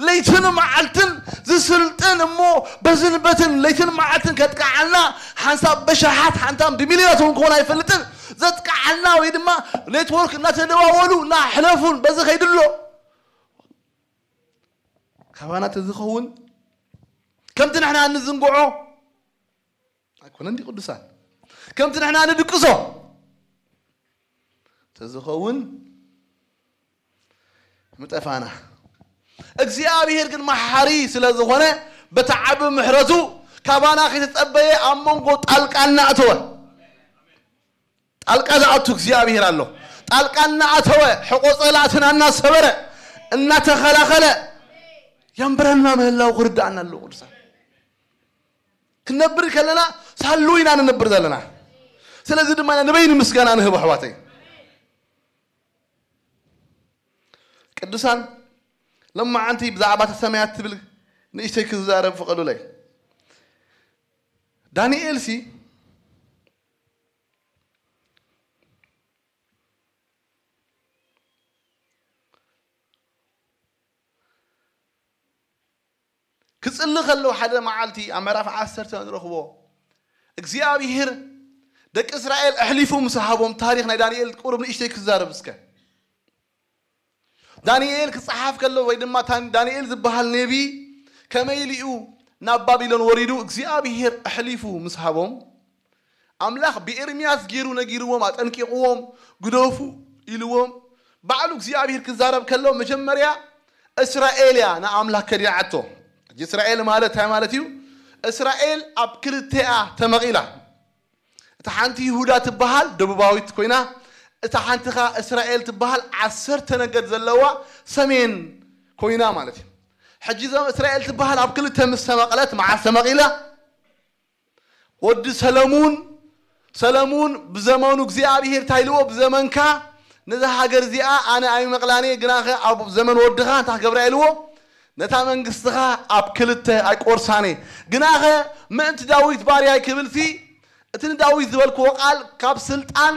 ለይትን መዓልትን ዝስልጥን እሞ በዝን በትን ለይትን መዓልትን ከጥቅዓልና ሓንሳብ በሽሓት ሓንታም ብሚልዮናት እውን ክኾን ኣይፈልጥን ዘጥቅዓልና ወይ ድማ ኔትወርክ እናተደዋወሉ እናሕለፉን በዚ ከይድሎ ካባና ተዝኸውን ከምቲ ንሕና እንዝንግዖ ኣይኮነን ድዩ ቅዱሳን? ከምቲ ንሕና ንድቅሶ ተዝኸውን ምጠፋና። እግዚኣብሔር ግን መሓሪ ስለ ዝኾነ በቲ ዓቢ ምሕረቱ ካባና ከይተጸበየ ኣብ መንጎ ጣልቃ እናእተወ ጣልቃ ዝኣቱ እግዚኣብሔር ኣሎ። ጣልቃ እናኣተወ ሕቆ ጸላእትና እናሰበረ እናተኸላኸለ የንብረና ምህላው ክርዳእና ኣለዎ ቅዱሳን። ክንነብር ከለና ሳሉ ኢና ንነብር ዘለና። ስለዚ ድማ ኢና ንበይኑ ምስጋና ንህብ ኣሕዋተይ። ቅዱሳን ለማዓንቲ ብዛዕባ እታ ሰማያት ትብል ንእሽተይ ክዛረብ ፍቐዱለይ። ዳንኤል ሲ ክጽሊ ከሎ ሓደ መዓልቲ ኣብ ምዕራፍ ዓሰርተ ንረኽቦ እግዚኣብሔር ደቂ እስራኤል ኣሕሊፉ ምስ ሃቦም ታሪኽ ናይ ዳንኤል ቁሩብ ንእሽተይ ክዛረብ እስከ። ዳንኤል ክጸሓፍ ከሎ ወይ ድማ ታን- ዳንኤል ዝበሃል ነቢ ከመይ ኢሉ እዩ ናብ ባቢሎን ወሪዱ እግዚኣብሔር ኣሕሊፉ ምስ ሃቦም ኣምላኽ ብኤርምያስ ገይሩ ነጊርዎም ኣጠንቂቕዎም ግደፉ ኢልዎም ባዕሉ እግዚኣብሔር ክዛረብ ከሎ መጀመርያ እስራኤል እያ ንኣምላኽ ከዲዓቶ። ሕጂ እስራኤል ማለት እንታይ ማለት እዩ? እስራኤል ኣብ ክልተ እያ ተመቒላ። እታ ሓንቲ ይሁዳ ትበሃል ደቡባዊት ኮይና እታ ሓንቲ ኸ እስራኤል ትበሃል ዓሰርተ ነገድ ዘለዋ ሰሜን ኮይና ማለት እዩ። ሕጂ እዞም እስራኤል ትበሃል ኣብ ክልተ ምስ ተመቕለት መዓስ ተመቒላ? ወዲ ሰለሙን ሰለሙን ብዘመኑ እግዚኣብሔር እንታይ ኢልዎ ብዘመንካ ነዛ ሃገር እዚኣ ኣነ ኣይመቕላኔ ግናኸ ኣብ ዘመን ወድኻ እንታይ ክገብራ ኢልዎ ነታ መንግስትኻ ኣብ ክልተ ኣይቆርሳኔ ግናኸ ምእንቲ ዳዊት ባርያይ ክብልሲ እቲ ንዳዊት ዝበልክዎ ቃል ካብ ስልጣን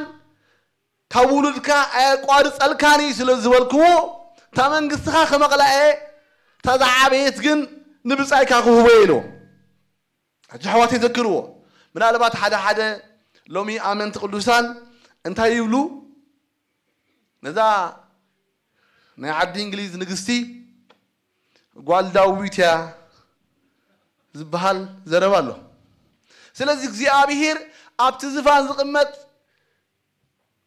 ካብ ውሉድካ ኣየቋርጸልካን እዩ ስለ ዝበልክዎ እታ መንግስትኻ ከመቕላኤ እታ ዝዓበየት ግን ንብጻይካ ክህቦ ኢሉ ሕጂ ኣሕዋት የዘክርዎ ምናልባት ሓደ ሓደ ሎሚ ኣመንቲ ቅዱሳን እንታይ ይብሉ ነዛ ናይ ዓዲ እንግሊዝ ንግስቲ ጓል ዳዊት እያ ዝበሃል ዘረባ ኣሎ ስለዚ እግዚኣብሄር ኣብቲ ዝፋን ዝቕመጥ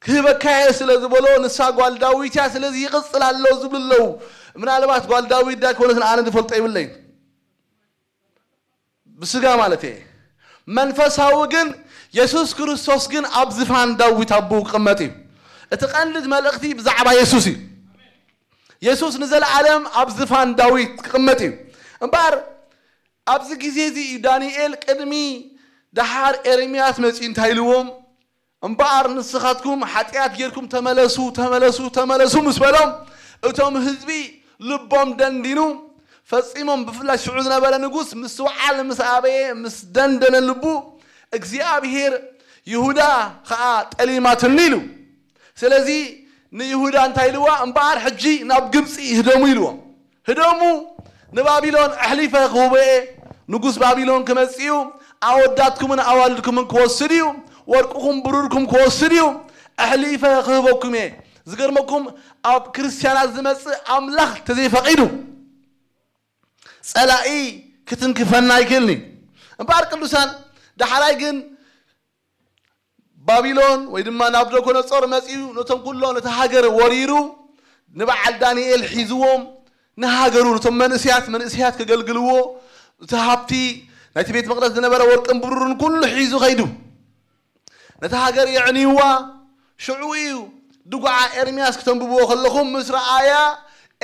ክህበካየ ስለ ዝበሎ ንሳ ጓል ዳዊት እያ ስለዚ ይቕፅል ኣሎ ዝብሉ ኣለዉ ምናልባት ጓል ዳዊት ዳይኮነት ንኣነ ዝፈልጦ ይብለይ ብስጋ ማለት እየ መንፈሳዊ ግን የሱስ ክርስቶስ ግን ኣብ ዝፋን ዳዊት ኣቦ ክቕመጥ እዩ እቲ ቀንዲ መልእኽቲ ብዛዕባ የሱስ እዩ የሱስ ንዘለዓለም ኣብ ዝፋን ዳዊት ክቕመጥ እዩ እምበኣር ኣብዚ ግዜ እዚ እዩ ዳንኤል ቅድሚ ደሓር ኤርምያስ መፂኡ እንታይ ኢልዎም እምበኣር ንስኻትኩም ሓጢኣት ጌርኩም ተመለሱ ተመለሱ ተመለሱ ምስ በሎም እቶም ህዝቢ ልቦም ደንዲኑ ፈጺሞም ብፍላይ ሽዑ ዝነበረ ንጉስ ምስትውዓል ምስ ኣበየ ምስ ደንደነ ልቡ እግዚኣብሄር ይሁዳ ኸዓ ጠሊማትኒ ኢሉ ስለዚ ንይሁዳ እንታይ ኢልዋ? እምበኣር ሕጂ ናብ ግብፂ ህደሙ ኢልዎም። ህደሙ፣ ንባቢሎን ኣሕሊፈ ክህቦ እየ። ንጉስ ባቢሎን ክመፅእ እዩ። ኣወዳትኩምን ኣዋልድኩምን ክወስድ እዩ። ወርቅኹም ብሩርኩም ክወስድ እዩ። ኣሕሊፈ ክህበኩም እየ። ዝገርመኩም፣ ኣብ ክርስትያናት ዝመፅእ ኣምላኽ ተዘይፈቒዱ ጸላኢ ክትንክፈና ኣይክእልን እዩ። እምበኣር ቅዱሳን፣ ዳሕራይ ግን ባቢሎን ወይ ድማ ናቡከደነጾር መጺኡ ነቶም ኩሎም፣ ነቲ ሃገር ወሪሩ፣ ንበዓል ዳንኤል ሒዝዎም፣ ንሃገሩ፣ ነቶም መንእሰያት መንእሰያት ከገልግልዎ፣ እቲ ሃብቲ ናይቲ ቤት መቕደስ ዝነበረ ወርቅን ብሩርን ኩሉ ሒዙ ኸይዱ። ነታ ሃገር የዕንይዋ። ሽዑ እዩ ድጉዓ ኤርምያስ ክተንብብዎ ከለኹም ምስ ረኣያ፣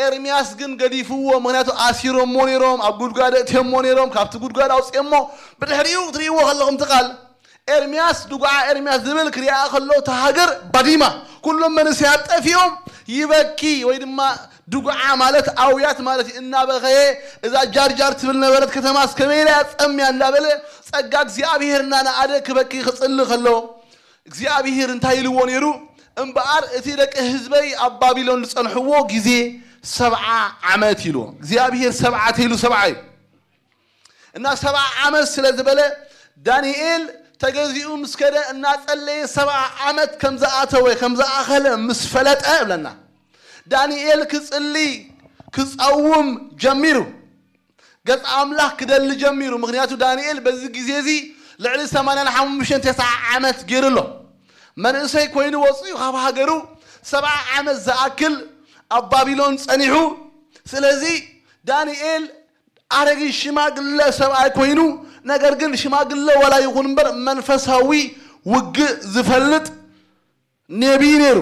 ኤርምያስ ግን ገዲፍዎ። ምኽንያቱ ኣሲሮሞ ነይሮም፣ ኣብ ጉድጓድ እትዮሞ ነይሮም፣ ካብቲ ጉድጓድ ኣውፅኦሞ። ብድሕሪኡ ክትርእይዎ ከለኹም እቲ ቃል ኤርምያስ፣ ድጉዓ ኤርምያስ ዝብል ክሪኣ ከሎ፣ እታ ሃገር ባዲማ፣ ኩሎም መንእሰያት ጠፊኦም። ይበኪ ወይ ድማ ድጉዓ ማለት ኣውያት ማለት እዩ። እናበኸየ፣ እዛ ጃርጃር ትብል ነበረት ከተማስ ከመይ ኢላ እያ ጸምያ እንዳበለ፣ ጸጋ እግዚኣብሔር እናነኣደ ክበኪ ክጽሊ ከሎ፣ እግዚኣብሔር እንታይ ኢልዎ ነይሩ? እምበኣር እቲ ደቂ ህዝበይ ኣብ ባቢሎን ዝጸንሕዎ ግዜ ሰብዓ ዓመት ኢልዎ። እግዚኣብሔር ሰብዓ ተይሉ ሰብዓ እዩ። እና ሰብዓ ዓመት ስለ ዝበለ፣ ዳንኤል ተገዚኡ ምስ ከደ እናጸለየ ሰብዓ ዓመት ከም ዝኣተወ፣ ከም ዝኣኸለ ምስ ፈለጠ እብለና። ዳንኤል ክጽሊ፣ ክጸውም ጀሚሩ። ገጽ ኣምላኽ ክደሊ ጀሚሩ። ምኽንያቱ ዳንኤል በዚ ግዜ እዚ ልዕሊ ሰማንያን ሓሙሽተን ተስዓ ዓመት ገይሩ ኣሎ። መንእሰይ ኮይኑ ወጺኡ ካብ ሃገሩ ሰብዓ ዓመት ዝኣክል ኣብ ባቢሎን ጸኒሑ። ስለዚ ዳንኤል ኣረጊት ሽማግለ ሰብኣይ ኮይኑ፣ ነገር ግን ሽማግለ ዋላ ይኹን እምበር መንፈሳዊ ውግእ ዝፈልጥ ነቢይ ነይሩ።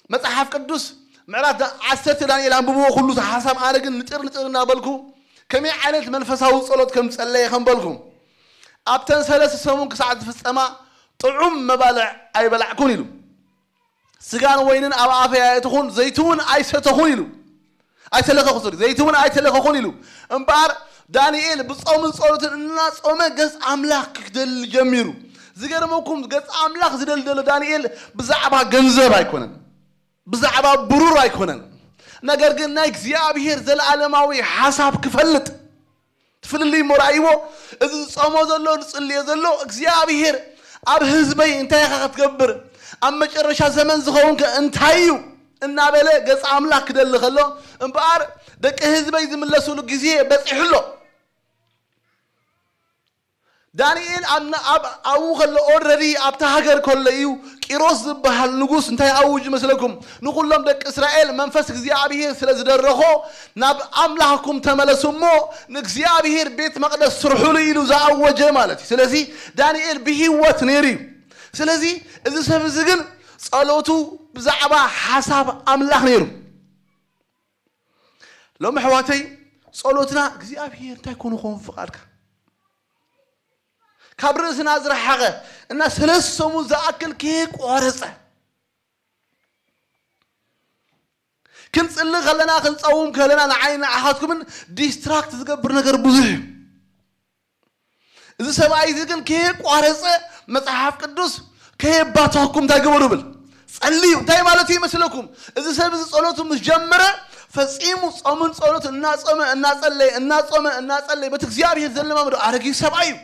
መጽሓፍ ቅዱስ ምዕራፍ ዳ-፣ ዓሰርተ ዳንኤል ኣንብብዎ፣ ኩሉ እቲ ሓሳብ። ኣነ ግን ንጥር ንጥር እናበልኩ ከመይ ዓይነት መንፈሳዊ ጸሎት ከም ጸለየ ከም በልኩ፣ ኣብተን ሰለስተ ሰሙን ክሳዕ ዝፍጸማ ጥዑም መባልዕ ኣይበላዕኩን ኢሉ። ስጋን ወይንን ኣብ ኣፈይ ኣየእተኹን፣ ዘይቲ እውን ኣይሰተኹን ኢሉ። ኣይተለኸኹ፣ ሶሪ፣ ዘይቲ እውን ኣይተለኸኹን ኢሉ። እምበኣር ዳንኤል ብጾምን ጸሎትን እናጾመ ገጽ ኣምላኽ ክደሊ ጀሚሩ። ዝገርመኩም፣ ገጽ ኣምላኽ ዝደሊ ዘሎ ዳንኤል ብዛዕባ ገንዘብ ኣይኮነን፣ ብዛዕባ ብሩር ኣይኮነን። ነገር ግን ናይ እግዚኣብሔር ዘለዓለማዊ ሓሳብ ክፈልጥ፣ ፍልልይ እሞ ረኣይዎ። እዚ ዝጾሞ ዘሎ፣ ዝጽልዮ ዘሎ፣ እግዚኣብሔር ኣብ ህዝበይ እንታይ ኢኻ ክትገብር? ኣብ መጨረሻ ዘመን ዝኸውን ከ እንታይ እዩ? እናበለ ገጽ ኣምላኽ ክደሊ ከሎ፣ እምበኣር ደቂ ህዝበይ ዝምለሱሉ ግዜ በጺሑ ኣሎ። ዳንኤል ኣብ ነ-፣ ኣብ፣ ኣብኡ ከሎ፣ ኦልረዲ ኣብታ ሃገር ከሎ እዩ ቂሮስ ዝበሃል ንጉስ እንታይ ኣውጅ መስለኩም? ንኹሎም ደቂ እስራኤል መንፈስ እግዚኣብሔር ስለ ዝደረኾ፣ ናብ ኣምላኽኩም ተመለሱ እሞ ንእግዚኣብሔር ቤት መቕደስ ስርሑሉ ኢሉ ዝኣወጀ ማለት እዩ። ስለዚ ዳንኤል ብህይወት ነይሩ እዩ። ስለዚ እዚ ሰብ እዚ ግን ጸሎቱ ብዛዕባ ሓሳብ ኣምላኽ ነይሩ። ሎሚ ኣሕዋተይ፣ ጸሎትና እግዚኣብሔር እንታይ ኮን ኾን ፍቓድካ ካብ ርእስና ዝረሓቐ እና ሰለስተ ሰሙን ዝኣክል ከየቋረጸ ክንጽሊ ከለና፣ ክንጸውም ከለና ንዓይ ንዓኻትኩምን ዲስትራክት ዝገብር ነገር ብዙሕ እዩ። እዚ ሰብኣይ እዚ ግን ከየቋረጸ መጽሓፍ ቅዱስ ከየባተኽኩም እንታይ ግበሩ ብል? ጸልዩ። እንታይ ማለት እዩ ይመስለኩም? እዚ ሰብ እዚ ጸሎቱ ምስ ጀመረ፣ ፈጺሙ ጾምን ጸሎት እናጾመ፣ እናጸለየ፣ እናጾመ፣ እናጸለየ፣ በቲ እግዚኣብሔር ዘለማመዶ ኣረጊት ሰብኣይ እዩ።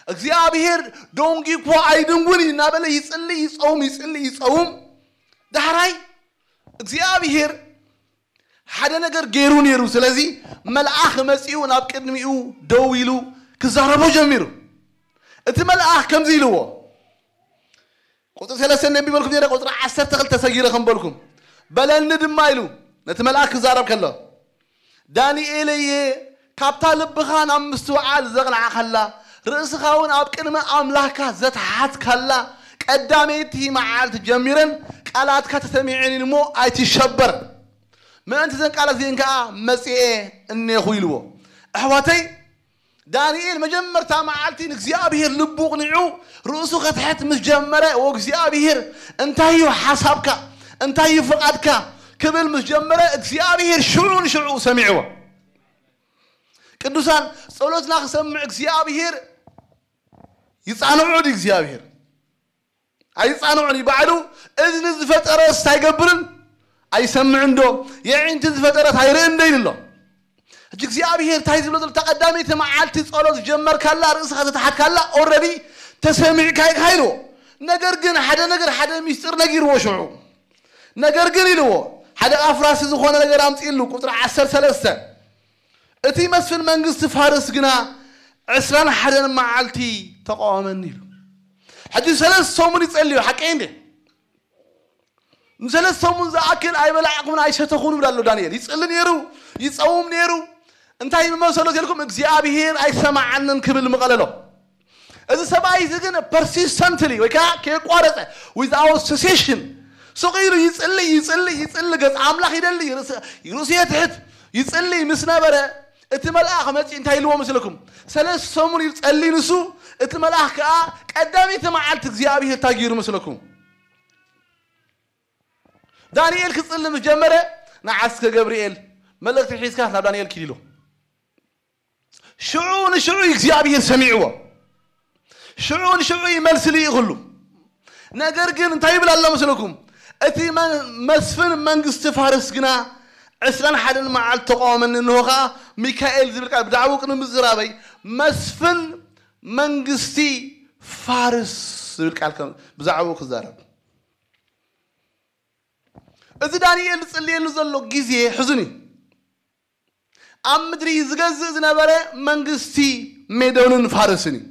እግዚኣብሔር ደንጉዩ እኮ ኣይድንጉን እዩ እናበለ ይጽሊ፣ ይጸውም፣ ይጽሊ፣ ይጸውም። ዳሕራይ እግዚኣብሔር ሓደ ነገር ገይሩ ነይሩ። ስለዚ መልኣኽ መጺኡ ናብ ቅድሚኡ ደው ኢሉ ክዛረቦ ጀሚሩ። እቲ መልኣኽ ከምዚ ኢልዎ፣ ቁጽሪ ሰለስተ ነቢበልኩም ነይረ፣ ቁጽሪ ዓሰርተ ክልተ ሰጊረ ከም በልኩም፣ በለኒ ድማ ኢሉ ነቲ መልኣኽ ክዛረብ ከሎ፣ ዳንኤለየ፣ ካብታ ልብኻ ናብ ምስትውዓል ዘቕናዕካላ፣ ርእስኻ እውን ኣብ ቅድሚ ኣምላኽካ ዘትሓትካላ ቀዳመይቲ መዓልቲ ጀሚረን ቃላትካ ተሰሚዐን እሞ ኣይትሸበር። ምእንቲ ዘን ቃላት እዚአን ከኣ መጺኤ እኔኹ ኢልዎ። ኣሕዋተይ፣ ዳንኤል መጀመርታ መዓልቲ ንእግዚኣብሔር ልቡ ቅኒዑ ርእሱ ከትሕት ምስ ጀመረ፣ "ወእግዚኣብሔር፣ እንታይ እዩ ሓሳብካ? እንታይ እዩ ፍቓድካ?" ክብል ምስ ጀመረ፣ እግዚኣብሔር ሽዑ ንሽዑ ሰሚዕዎ። ቅዱሳን፣ ጸሎትና ክሰምዕ እግዚኣብሔር ይጻንዖ ድዩ እግዚኣብሔር? ኣይጻንዖን እዩ ባዕሉ። እዝኒ ዝፈጠረስ ኣይገብርን ኣይሰምዕን ዶ? የዒንቲ ዝፈጠረስ ኣይርእን ዶ ኢሉ ኣሎ። ሕጂ እግዚኣብሔር እንታይ ዝብሎ ዘሎ? እታ ቀዳመይቲ መዓልቲ ጸሎት ዝጀመርካላ፣ ርእስኻ ዝተሓትካላ፣ ኦረዲ ተሰሚዕካ ኢኻ ኢልዎ። ነገር ግን ሓደ ነገር፣ ሓደ ሚስጥር ነጊርዎ ሽዑ። ነገር ግን ኢልዎ፣ ሓደ ኣፍራሲ ዝኾነ ነገር ኣምጺእሉ። ቁጽሪ ዓሰርተ ሰለስተ፣ እቲ መስፍን መንግስቲ ፋርስ ግና ዕስራን ሓደን መዓልቲ ተቃወመኒ ኢሉ። ሕጂ ሰለስተ ሰሙን ይጸልዩ፣ ሓቀይ እንዴ? ንሰለስተ ሰሙን ዝኣክል ኣይበላዕኩምን ኣይሰተኹን ይብል ኣሎ ዳንኤል። ይጽሊ ነይሩ፣ ይጸውም ነይሩ። እንታይ መሰሎ ኢልኩም? እግዚኣብሔር ኣይሰማዓንን ክብል ምቐለሎ። እዚ ሰብኣይ እዚ ግን persistently ወይ ከዓ ከየቋረጸ፣ without cessation፣ ስቕ ኢሉ ይጽሊ፣ ይጽሊ፣ ይጽሊ፣ ገጽ ኣምላኽ ይደሊ፣ ርእሱ፣ ርእሱ የትሕት፣ ይጽሊ ምስ ነበረ፣ እቲ መልኣኽ መጺኡ እንታይ ኢልዎ መስለኩም? ሰለስተ ሰሙን ኢሉ ጸሊ ንሱ፣ እቲ መልኣኽ ከዓ ቀዳመይቲ መዓልቲ እግዚኣብሔር እንታይ ገይሩ መስለኩም? ዳንኤል ክጽሊ ምስ ጀመረ፣ ንዓ እስከ ገብርኤል መልእኽቲ ሒዝካ ናብ ዳንኤል ኪድ ኢሉ። ሽዑ ንሽዑ እግዚኣብሔር ሰሚዕዎ። ሽዑ ንሽዑ ይመልስሊ ይኽሉ። ነገር ግን እንታይ ይብል ኣሎ መስለኩም? እቲ መ-፣ መስፍን መንግስቲ ፋርስ ግና ዕስራን ሓደን መዓልቲ ተቃወመኒ፣ እንሆ ኸዓ ሚካኤል ዝብል ቃል ብዛዕባኡ ቅድሚ ምዝራበይ፣ መስፍን መንግስቲ ፋርስ ዝብል ቃል ከም ብዛዕባኡ ክዛረብ። እዚ ዳንኤል ዝጽልየሉ ዘሎ ግዜ ሕዙን እዩ። ኣብ ምድሪ ዝገዝእ ዝነበረ መንግስቲ ሜዶንን ፋርስን እዩ።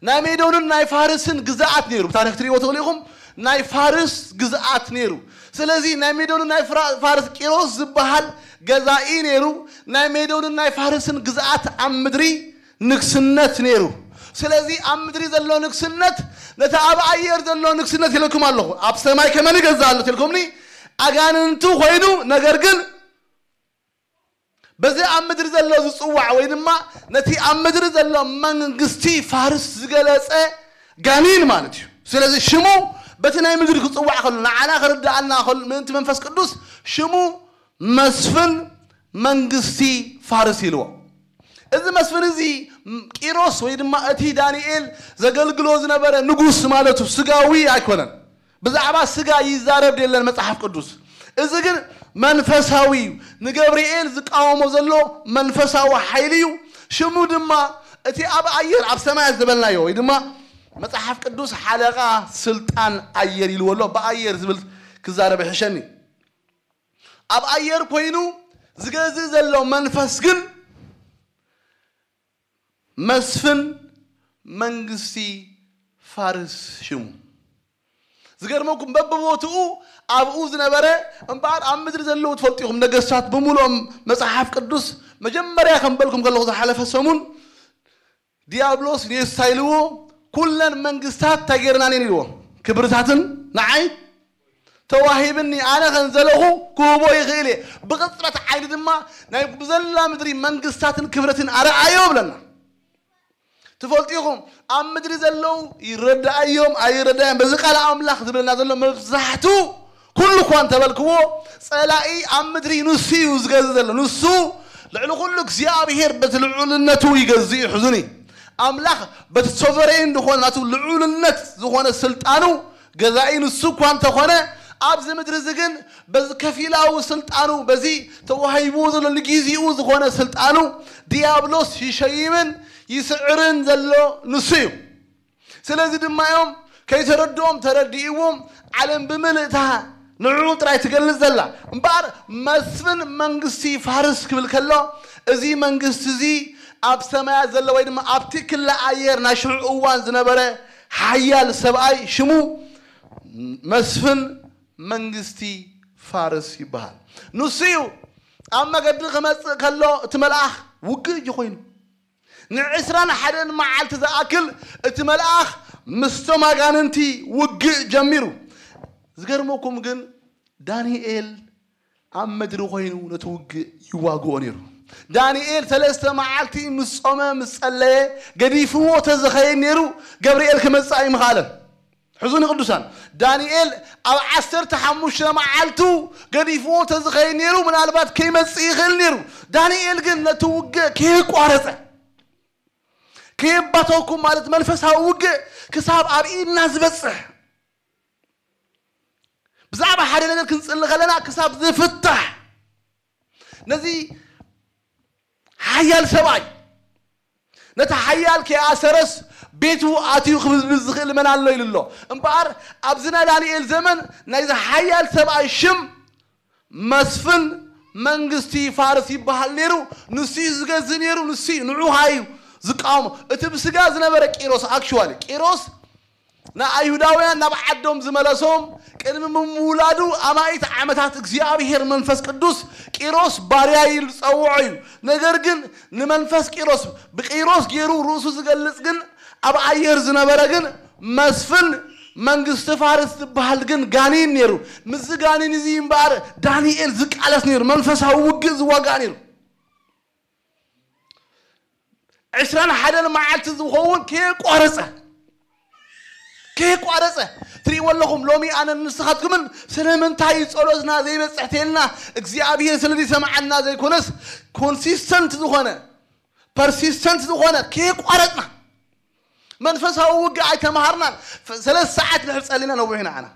ናይ ሜዶንን ናይ ፋርስን ግዝኣት ነይሩ። ብታሪኽ ትሪእዎ ትኽእሉ ኢኹም። ናይ ፋርስ ግዝኣት ነይሩ። ስለዚ ናይ ሜዶንን ናይ ፍራ-፣ ፋርስ ቂሮስ ዝበሃል ገዛኢ ነይሩ። ናይ ሜዶንን ናይ ፋርስን ግዝኣት ኣብ ምድሪ ንግስነት ነይሩ። ስለዚ ኣብ ምድሪ ዘሎ ንግስነት ነቲ ኣብ ኣየር ዘሎ ንግስነት ኢለኩም ኣለኹ። ኣብ ሰማይ ከመን ይገዝእ ኣሎ ትልኩምኒ? ኣጋንንቱ ኮይኑ፣ ነገር ግን በዚ ኣብ ምድሪ ዘሎ ዝጽዋዕ ወይ ድማ ነቲ ኣብ ምድሪ ዘሎ መንግስቲ ፋርስ ዝገለጸ ጋኒን ማለት እዩ። ስለዚ ሽሙ በቲ ናይ ምድሪ ክጽዋዕ ከሎ፣ ንዓና ክርድኣና ከሎ፣ ምእንቲ መንፈስ ቅዱስ ሽሙ መስፍን መንግስቲ ፋርስ ኢልዎ። እዚ መስፍን እዚ ቂሮስ ወይ ድማ እቲ ዳንኤል ዘገልግሎ ዝነበረ ንጉስ ማለቱ ስጋዊ ኣይኮነን። ብዛዕባ ስጋ ይዛረብ የለን መጽሓፍ ቅዱስ። እዚ ግን መንፈሳዊ እዩ። ንገብርኤል ዝቃወሞ ዘሎ መንፈሳዊ ሓይሊ እዩ። ሽሙ ድማ እቲ ኣብ ኣየር፣ ኣብ ሰማያት ዝበልናዮ ወይ ድማ መጽሓፍ ቅዱስ ሓለቓ ስልጣን ኣየር ኢልዎ ኣሎ። ብኣየር ዝብል ክዛረብ ይሕሸኒ። ኣብ ኣየር ኮይኑ ዝገዝእ ዘሎ መንፈስ ግን መስፍን መንግስቲ ፋርስ ሽሙ። ዝገርመኩም በብቦትኡ ኣብኡ ዝነበረ እምበኣር ኣብ ምድሪ ዘለዉ ትፈልጡ ኢኹም። ነገስታት ብምሉኦም መጽሓፍ ቅዱስ መጀመርያ ከም በልኩም ከለኹ ዝሓለፈ ሰሙን ዲያብሎስ ንየሱስ ኢልዎ ኩለን መንግስታት እንታይ ገይረናን ኢልዎ ክብርታትን ንዓይ ተዋሂብኒ ኣነ ከም ዘለኹ ክህቦ ይኽእል እየ። ብቕጽበት ዓይኒ ድማ ናይ ብዘላ ምድሪ መንግስታትን ክብረትን ኣረኣዮ ብለና። ትፈልጡ ኢኹም ኣብ ምድሪ ዘለዉ ይረዳኣዮም ኣይረዳዮም በዚ ቃል ኣምላኽ ዝብለና ዘሎ መብዛሕቱ ኩሉ እኳ እንተበልክዎ ጸላኢ ኣብ ምድሪ ንሱ እዩ ዝገዝእ ዘሎ። ንሱ ልዕሊ ኩሉ እግዚኣብሔር በቲ ልዑልነቱ ይገዝእ እዩ። ሕዙኒ ኣምላኽ በቲ ሶቨሬን ዝኾነ ናቱ ልዑልነት ዝኾነ ስልጣኑ ገዛኢ ንሱ እኳ እንተኾነ ኣብዚ ምድሪ እዚ ግን በዚ ከፊላዊ ስልጣኑ በዚ ተዋሂብዎ ዘሎ ንጊዜኡ ዝኾነ ስልጣኑ ዲያብሎስ ይሸይምን ይስዕርን ዘሎ ንሱ እዩ። ስለዚ ድማ እዮም ከይተረድኦም ተረዲእዎም ዓለም ብምልእታ ንዕኡ ጥራይ ትገልጽ ዘላ። እምበኣር መስፍን መንግስቲ ፋርስ ክብል ከሎ እዚ መንግስቲ እዚ ኣብ ሰማያት ዘሎ ወይ ድማ ኣብቲ ክለ ኣየር ናይ ሽዑ እዋን ዝነበረ ሓያል ሰብኣይ ሽሙ መስፍን መንግስቲ ፋርስ ይበሃል። ንሱ እዩ ኣብ መገዲ ክመጽእ ከሎ እቲ መልኣኽ ውግእ እዩ ኮይኑ ንዕስራን ሓደን መዓልቲ ዝኣክል እቲ መልኣኽ ምስቶም ኣጋንንቲ ውግእ ጀሚሩ። ዝገርመኩም ግን ዳንኤል ኣብ ምድሪ ኮይኑ ነቲ ውግእ ይዋግኦ ነይሩ። ዳንኤል ሰለስተ መዓልቲ ምስ ጾመ ምስ ጸለየ ገዲፍዎ ተዝኸይድ ነይሩ ገብርኤል ክመጽእ ኣይምኻለን። ሕዙኒ ቅዱሳን ዳንኤል ኣብ ዓሰርተ ሓሙሽተ መዓልቱ ገዲፍዎ ተዝኸይድ ነይሩ ምናልባት ከይመጽእ ይኽእል ነይሩ። ዳንኤል ግን ነቲ ውግእ ከየቋረጸ ከየባተውኩም ማለት መንፈሳዊ ውግእ ክሳብ ኣብ ኢድና ዝበጽሕ ብዛዕባ ሓደ ነገር ክንጽሊ ከለና ክሳብ ዝፍታሕ ነዚ ሓያል ሰብኣይ ነቲ ሓያል ከይኣሰረስ ቤቱ ኣትዩ ክብዝብዝ ዝኽእል መን ኣሎ ኢሉ ኣሎ። እምበኣር ኣብዚ ናይ ዳንኤል ዘመን ናይዚ ሓያል ሰብኣይ ሽም መስፍን መንግስቲ ፋርስ ይበሃል ነይሩ። ንሱ እዩ ዝገዝእ ነይሩ። ንሱ እዩ ንዑኻ እዩ ዝቃወሞ። እቲ ብስጋ ዝነበረ ቂሮስ፣ ኣክቹዋሊ ቂሮስ ንኣይሁዳውያን ናብ ዓዶም ዝመለሶም ቅድሚ ምውላዱ ኣማኢት ዓመታት እግዚኣብሔር መንፈስ ቅዱስ ቂሮስ ባርያ ኢሉ ዝጸውዖ እዩ። ነገር ግን ንመንፈስ ቂሮስ ብቂሮስ ገይሩ ርእሱ ዝገልጽ ግን ኣብ ኣየር ዝነበረ ግን መስፍን መንግስቲ ፋርስ ዝበሃል ግን ጋኒን ነይሩ። ምስዚ ጋኒን እዚ እምበኣር ዳንኤል ዝቃለስ ነይሩ። መንፈሳዊ ውግእ ዝዋጋእ ነይሩ። ዕስራን ሓደን መዓልቲ ዝኸውን ከየቋረጸ ከየቋረጸ ትርእይዎ ኣለኹም። ሎሚ ኣነ ንስኻትኩምን ስለምንታይ ጸሎትና ዘይበጽሕ ተልና እግዚኣብሔር ስለ ዝሰምዓና ዘይኮነስ ኮንሲስተንት ዝኾነ ፐርሲስተንት ዝኾነ ከየቋረጽና መንፈሳዊ ውግእ ኣይተምሃርናን። ሰለስተ ሰዓት ድሕር ጸሊና ነዊሕና ኣና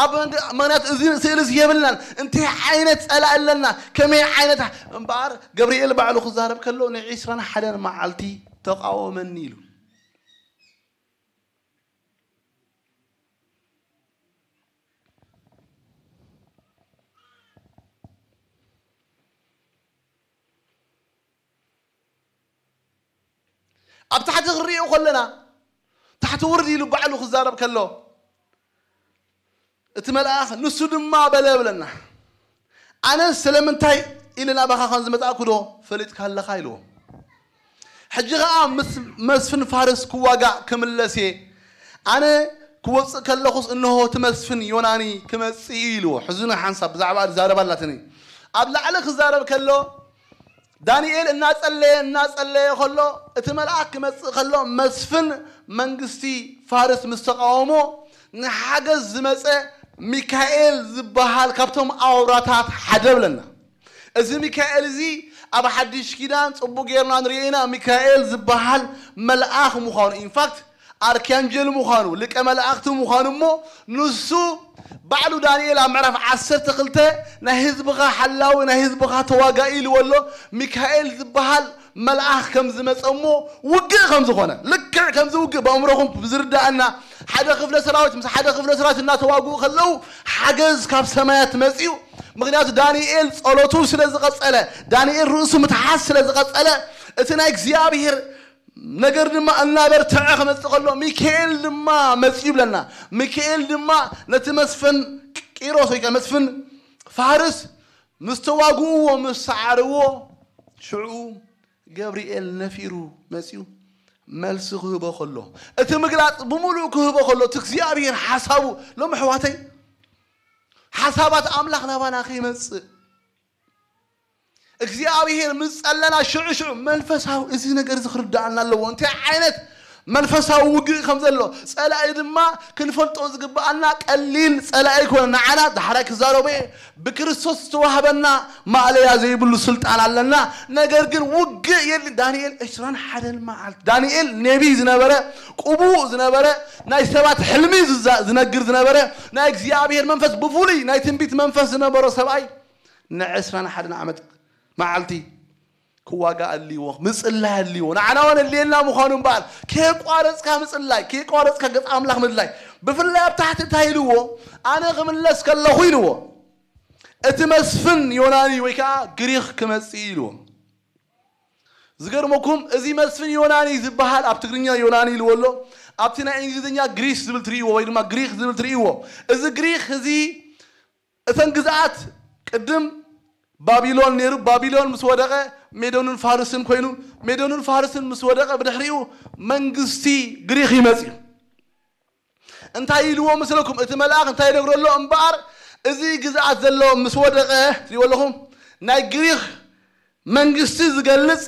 ኣብ ምክንያቱ እዚ ስእሊ እዚ የብልናን። እንታይ ዓይነት ጸላእ ኣለና ከመይ ዓይነት እምበኣር ገብርኤል ባዕሉ ክዛረብ ከሎ ንዒስራን ሓደን መዓልቲ ተቃወመኒ ኢሉ። ኣብ ታሕቲ ክንሪኦ ከለና ታሕቲ ውርድ ኢሉ ባዕሉ ክዛረብ ከሎ እቲ መልኣኽ ንሱ ድማ በለ ብለና። ኣነ ስለምንታይ ኢለ ናባኻ ከም ዝመጻእኩ ዶ ፈሊጥካ ኣለኻ ኢልዎ። ሕጂ ኸኣ ምስ መስፍን ፋርስ ክዋጋእ ክምለስ እየ። ኣነ ክወጽእ ከለኹስ እንሆ እቲ መስፍን ዮናኒ ክመጽእ እዩ ኢልዎ። ሕዙኒ ሓንሳብ ብዛዕባ ዝዛረብ ኣላትኒ። ኣብ ላዕሊ ክዛረብ ከሎ ዳንኤል እናጸለየ እናጸለየ ከሎ እቲ መልኣክ ክመጽእ ከሎ መስፍን መንግስቲ ፋርስ ምስ ተቃወሞ ንሓገዝ ዝመጸ ሚካኤል ዝበሃል ካብቶም ኣውራታት ሓደ ብለና። እዚ ሚካኤል እዚ ኣብ ሓድሽ ኪዳን ጽቡቅ ጌርና ንሪኦ ኢና። ሚካኤል ዝበሃል መልኣኽ ምዃኑ ኢንፋክት ኣርኪያንጀል ምዃኑ ልቀ መላእኽቲ ምዃኑ እሞ ንሱ ባዕሉ ዳንኤል ኣብ ምዕራፍ ዓሰርተ ክልተ ናይ ህዝብኻ ሓላዊ ናይ ህዝብኻ ተዋጋኢ ኢልዎ ኣሎ። ሚካኤል ዝበሃል መልኣኽ ከም ዝመጸ እሞ ውግእ ከም ዝኾነ ልክዕ ከምዚ ውግእ በእምሮኹም ብዝርዳእና ሓደ ክፍለ ሰራዊት ምስ ሓደ ክፍለ ሰራዊት እናተዋግኡ ከለዉ ሓገዝ ካብ ሰማያት መጺኡ። ምክንያቱ ዳንኤል ጸሎቱ ስለ ዝቐጸለ ዳንኤል ርእሱ ምትሓዝ ስለ ዝቐጸለ እቲ ናይ እግዚኣብሔር ነገር ድማ እናበርትዐ ክመጽእ ከሎ ሚካኤል ድማ መጽኡ ይብለና። ሚካኤል ድማ ነቲ መስፍን ቂሮስ ወይ ከዓ መስፍን ፋርስ ምስ ተዋግእዎ ምስ ሰዓርዎ ሽዑ ገብርኤል ነፊሩ መጽኡ መልሲ ክህቦ ከሎ እቲ ምግላጽ ብምሉእ ክህቦ ከሎ እቲ እግዚኣብሔር ሓሳቡ ሎም ኣሕዋተይ ሓሳባት ኣምላኽ ናባና ከይመጽእ እግዚኣብሔር ምስ ጸለና ሽዑ ሽዑ መንፈሳዊ እዚ ነገር እዚ ክርዳኣና ኣለዎ። እንታይ ዓይነት መንፈሳዊ ውግእ ከም ዘሎ ጸላኢ ድማ ክንፈልጦ ዝግብኣና ቀሊል ጸላኢ ኣይኮነ። ንዓና ዳሕራይ ክዛረቦ እየ። ብክርስቶስ ዝተዋህበና ማእለያ ዘይብሉ ስልጣን ኣለና። ነገር ግን ውግእ የድሊ። ዳንኤል ዕስራን ሓደን መዓልቲ ዳንኤል ነቢይ ዝነበረ ቅቡእ ዝነበረ ናይ ሰባት ሕልሚ ዝነግር ዝነበረ ናይ እግዚኣብሔር መንፈስ ብፍሉይ ናይ ትንቢት መንፈስ ዝነበሮ ሰብኣይ ንዕስራን ሓደን ዓመት መዓልቲ ክዋጋ ኣልዎ ምጽላይ ኣልዎ ንዓና እውን ኣልየና ምዃኑ እምበኣር ከየቋረጽካ ምጽላይ ከየቋረጽካ ገጽ ኣምላኽ ምድላይ ብፍላይ ኣብ ታሕቲ እንታይ ኢልዎ ኣነ ክምለስ ከለኹ ኢልዎ እቲ መስፍን ዮናኒ ወይ ከዓ ግሪኽ ክመጽእ ኢልዎ ዝገርመኩም እዚ መስፍን ዮናኒ ዝበሃል ኣብ ትግርኛ ዮናኒ ኢልዎ ኣሎ ኣብቲ ናይ እንግሊዝኛ ግሪስ ዝብል ትርእይዎ ወይ ድማ ግሪክ ዝብል ትርእይዎ እዚ ግሪክ እዚ እተን ግዝኣት ቅድም ባቢሎን ነይሩ ባቢሎን ምስ ወደቐ ሜዶንን ፋርስን ኮይኑ ሜዶንን ፋርስን ምስ ወደቐ ብድሕሪኡ መንግስቲ ግሪክ ይመፅእ እንታይ ኢልዎ ምስለኩም እቲ መልኣኽ እንታይ ይነግሮ ኣሎ እምበኣር እዚ ግዝኣት ዘሎ ምስ ወደቐ ትሪዎ ኣለኹም ናይ ግሪክ መንግስቲ ዝገልጽ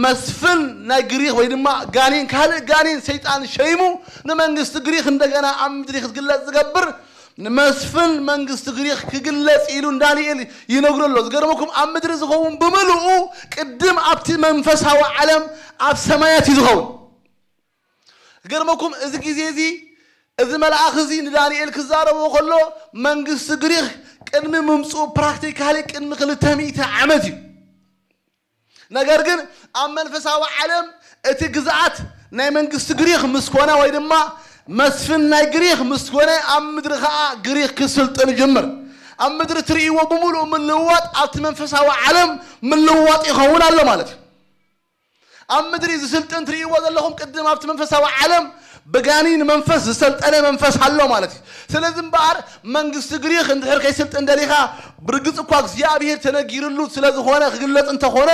መስፍን ናይ ግሪክ ወይ ድማ ጋኔን ካልእ ጋኔን ሰይጣን ሸይሙ ንመንግስቲ ግሪክ እንደገና ኣብ ምድሪ ክትግለጽ ዝገብር ንመስፍን መንግስቲ ግሪክ ክግለጽ ኢሉ ንዳንኤል ይነግሮ ኣሎ ዝገርመኩም ኣብ ምድሪ ዝኸውን ብምልኡ ቅድም ኣብቲ መንፈሳዊ ዓለም ኣብ ሰማያት እዩ ዝኸውን ዝገርመኩም እዚ ግዜ እዚ እዚ መልኣኽ እዚ ንዳንኤል ክዛረቦ ከሎ መንግስቲ ግሪኽ ቅድሚ ምምፅኡ ፕራክቲካሊ ቅድሚ ክልተ ሚእቲ ዓመት እዩ። ነገር ግን ኣብ መንፈሳዊ ዓለም እቲ ግዝኣት ናይ መንግስቲ ግሪኽ ምስ ኮነ ወይ ድማ መስፍን ናይ ግሪኽ ምስ ኮነ ኣብ ምድሪ ከዓ ግሪኽ ክስልጥን ይጅምር። ኣብ ምድሪ ትርእይዎ ብምሉእ ምልውዋጥ ኣብቲ መንፈሳዊ ዓለም ምልውዋጥ ይኸውን ኣሎ ማለት እዩ። ኣብ ምድሪ ዝስልጥን ትርእይዎ ዘለኹም ቅድም ኣብቲ መንፈሳዊ ዓለም ብጋኒን መንፈስ ዝሰልጠነ መንፈስ ኣሎ ማለት እዩ። ስለዚ እምበኣር መንግስቲ ግሪኽ እንድሕር ከይስልጥን ደሊኻ ብርግጽ እኳ እግዚኣብሔር ተነጊርሉ ስለ ዝኾነ ክግለጽ እንተኾነ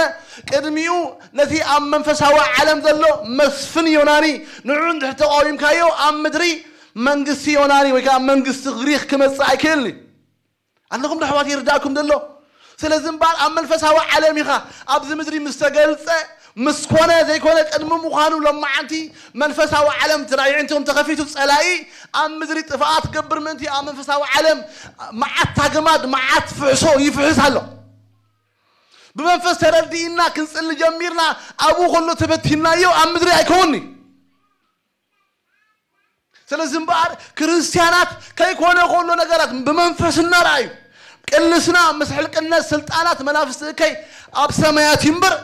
ቅድሚኡ ነቲ ኣብ መንፈሳዊ ዓለም ዘሎ መስፍን ዮናኒ ንዑ እንድሕር ተቃዊምካዮ ኣብ ምድሪ መንግስቲ ዮናኒ ወይ ከዓ መንግስቲ ግሪኽ ክመጽእ ኣይክእልን እዩ። ኣለኹም ዶ ኣሕዋት ይርዳእኩም ደሎ? ስለዚ እምበኣር ኣብ መንፈሳዊ ዓለም ኢኻ ኣብዚ ምድሪ ምስ ተገልጸ ምስ ኮነ ዘይኮነ ቅድሚ ምዃኑ ሎማዓንቲ መንፈሳዊ ዓለም ትራይ ዕንትኹም ተኸፊቱ ጸላኢ ኣብ ምድሪ ጥፍኣት ክገብር ምእንቲ ኣብ መንፈሳዊ ዓለም መዓት ታግማድ መዓት ፍሕሶ ይፍሕስ ኣሎ። ብመንፈስ ተረዲእና ክንጽሊ ጀሚርና ኣብኡ ከሎ ተበቲናዮ ኣብ ምድሪ ኣይከውንኒ። ስለዚ እምበኣር ክርስትያናት ከይኮነ ከሎ ነገራት ብመንፈስ እናረኣዩ ቅልስና ምስ ሕልቅነት ስልጣናት መናፍስቲ እከይ ኣብ ሰማያት ይንበር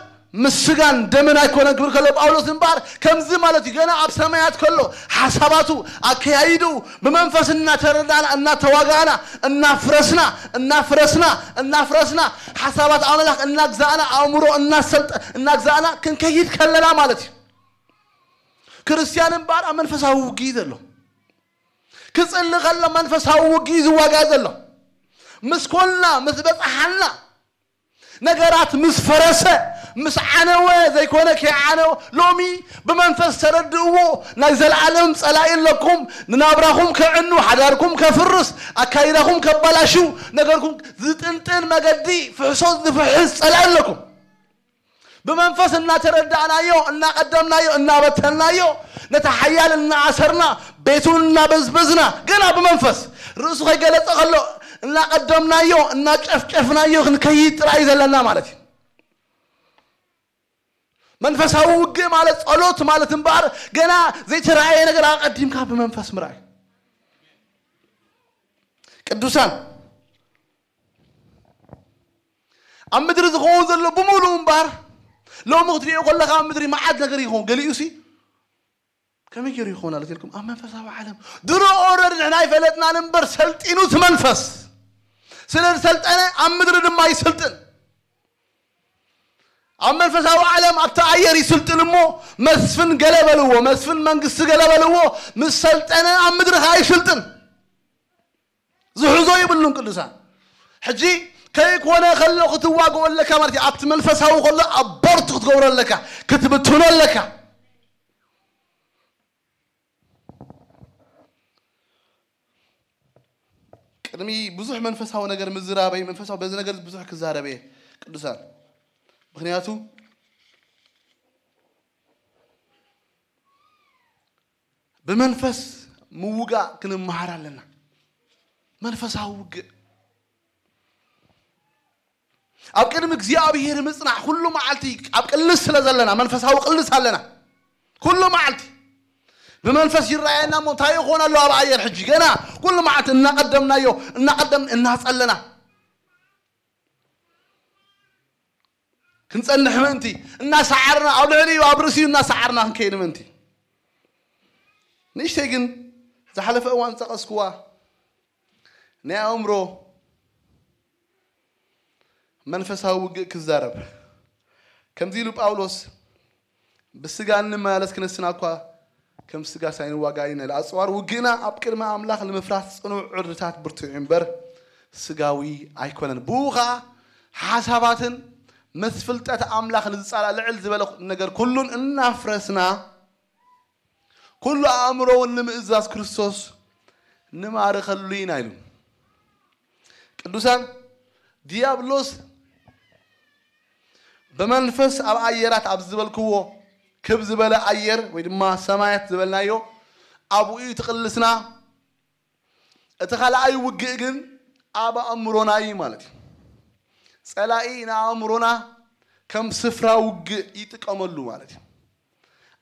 ምስ ስጋን ደምን ኣይኮነን ክብል ከሎ ጳውሎስ እምበኣር ከምዚ ማለት እዩ። ገና ኣብ ሰማያት ከሎ ሓሳባቱ ኣከያይዱ ብመንፈስ እናተረዳእና እናተዋጋእና እናፍረስና እናፍረስና እናፍረስና ሓሳባት ኣምላኽ እናግዛእና ኣእምሮ እናሰልጠ እናግዛእና ክንከይድ ከለና ማለት እዩ። ክርስትያን እምበኣር ኣብ መንፈሳዊ ውግእ ዘሎ ክጽሊ ከሎ መንፈሳዊ ውግእ ዝዋጋ ዘሎ ምስ ኮልና ምስ በጽሓና ነገራት ምስ ፈረሰ ምስ ዓነወ ዘይኮነ ከይዓነወ ሎሚ ብመንፈስ ተረድእዎ ናይ ዘለኣለም ጸላኢ ኣለኩም። ንናብራኹም ከዕኑ ሓዳርኩም ከፍርስ ኣካይዳኹም ከባላሽው ነገርኩም ዝጥንጥን መገዲ ፍሕሶ ዝፍሕስ ጸላኢ ኣለኩም። ብመንፈስ እናተረዳእናዮ እናቐደምናዮ እናበተንናዮ ነቲ ሓያል እናኣሰርና ቤቱ እናበዝበዝና ገና ብመንፈስ ርእሱ ከይገለጸ ከሎ እናቐደምናዮ እናጨፍጨፍናዮ ክንከይድ ጥራይ ዘለና ማለት እዩ። መንፈሳዊ ውግእ ማለት ጸሎት ማለት እምበኣር ገና ዘይተረኣየ ነገር ኣቐዲምካ ብመንፈስ ምርኣይ። ቅዱሳን ኣብ ምድሪ ዝኸውን ዘሎ ብምሉኡ እምበኣር ሎሚ ክትሪኦ ከለካ ኣብ ምድሪ መዓት ነገር ይኸውን። ገሊኡ ሲ ከመይ ገይሩ ይኸውን ኣሎ ኢልኩም ኣብ መንፈሳዊ ዓለም ድሮ ኦረድ ንሕና ኣይፈለጥናን እምበር ሰልጢኑ እቲ መንፈስ ስለ ዝሰልጠነ ኣብ ምድሪ ድማ ይስልጥን። ኣብ መንፈሳዊ ዓለም ኣብቲ ኣየር ይስልጥን እሞ መስፍን ገለ በልዎ መስፍን መንግስቲ ገለ በልዎ ምስ ሰልጠነ ኣብ ምድሪ ከዓ ይስልጥን። ዝሕዞ ይብሉን ቅዱሳን ሕጂ ከይኮነ ከሎ ክትዋግኦ ኣለካ ማለት እዩ። ኣብቲ መንፈሳዊ ከሎ ኣቦርት ክትገብሮ ኣለካ ክትብትኖ ኣለካ። ቅድሚ ብዙሕ መንፈሳዊ ነገር ምዝራበይ መንፈሳዊ በዚ ነገር ብዙሕ ክዛረበ እየ ቅዱሳን ምክንያቱ ብመንፈስ ምውጋእ ክንመሃር ኣለና። መንፈሳዊ ውግእ ኣብ ቅድሚ እግዚኣብሔር ምጽናዕ ኩሉ መዓልቲ ኣብ ቅልስ ስለ ዘለና መንፈሳዊ ቅልስ ኣለና። ኩሉ መዓልቲ ብመንፈስ ይረኣየና እሞ እንታይ ይኾን ኣሎ ኣብ ኣየር ሕጂ ገና ኩሉ መዓልቲ እናቐደምናዮ እናቐደም እናጸለና ክንጸንሕ ምእንቲ እናሰዓርና ኣብ ልዕሊኡ ኣብ ርእሲኡ እናሰዓርና ክንከይድ ምእንቲ ንእሽተይ ግን ዝሓለፈ እዋን ዝጠቐስክዋ ናይ ኣእምሮ መንፈሳዊ ውግእ ክዛረብ ከምዚ ኢሉ ጳውሎስ ብስጋ እንመላለስ ክነስና እኳ ከም ስጋ ሳይንዋጋ ኢና ኣፅዋር ውግእና ኣብ ቅድሚ ኣምላኽ ንምፍራስ ፅኑዕ ዕርድታት ብርቱዕ እምበር ስጋዊ ኣይኮነን ብኡ ከዓ ሓሳባትን ምስ ፍልጠት ኣምላኽ ንዝፃላእ ልዕል ዝበለ ነገር ኩሉን እናፍረስና ኩሉ ኣእምሮ እውን ንምእዛዝ ክርስቶስ ንማርኸሉ ኢና ኢሉ ቅዱሳን ዲያብሎስ ብመንፈስ ኣብ ኣየራት ኣብ ዝበልክዎ ክብ ዝበለ ኣየር ወይ ድማ ሰማያት ዝበልናዮ ኣብኡ እዩ ትቕልስና እቲ ካልኣይ ውግእ ግን ኣብ ኣእምሮና እዩ ማለት እዩ ጸላኢ ንኣእምሮና ከም ስፍራ ውግእ ይጥቀመሉ ማለት እዩ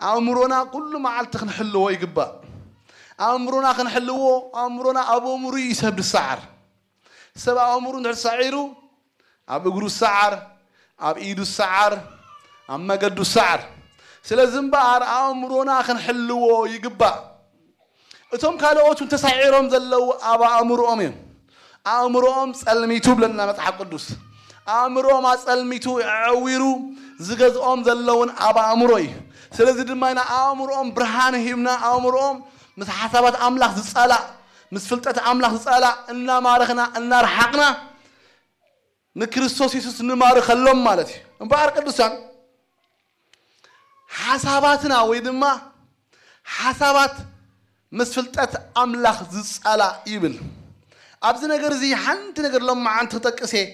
ኣእምሮና ኩሉ መዓልቲ ክንሕልዎ ይግባእ ኣእምሮና ክንሕልዎ፣ ኣእምሮና ኣብ ኣእምሩ እዩ ሰብ ዝሰዓር። ሰብ ኣእምሩ እንድሕር ሰዒሩ፣ ኣብ እግሩ ሰዓር፣ ኣብ ኢዱ ሰዓር፣ ኣብ መገዱ ሰዓር። ስለዚ እምበኣር ኣእምሮና ክንሕልዎ ይግባእ። እቶም ካልኦት እውን ተሳዒሮም ዘለዉ ኣብ ኣእምሮኦም እዮም። ኣእምሮኦም ጸልሚቱ ብለና መጽሓፍ ቅዱስ። ኣእምሮኦም ኣጸልሚቱ፣ ኣዕዊሩ ዝገዝኦም ዘለውን ኣብ ኣእምሮ እዩ። ስለዚ ድማ ኢና ኣእምሮኦም ብርሃን ሂብና፣ ኣእምሮኦም ምስ ሓሳባት ኣምላኽ ዝጸላእ፣ ምስ ፍልጠት ኣምላኽ ዝጸላእ እናማረኽና፣ እናርሓቕና ንክርስቶስ የሱስ ንማርኸሎም ማለት እዩ። እምበኣር ቅዱሳን፣ ሓሳባትና ወይ ድማ ሓሳባት ምስ ፍልጠት ኣምላኽ ዝጸላእ ይብል። ኣብዚ ነገር እዚ ሓንቲ ነገር ሎማዓንቲ ክጠቅስ እየ፣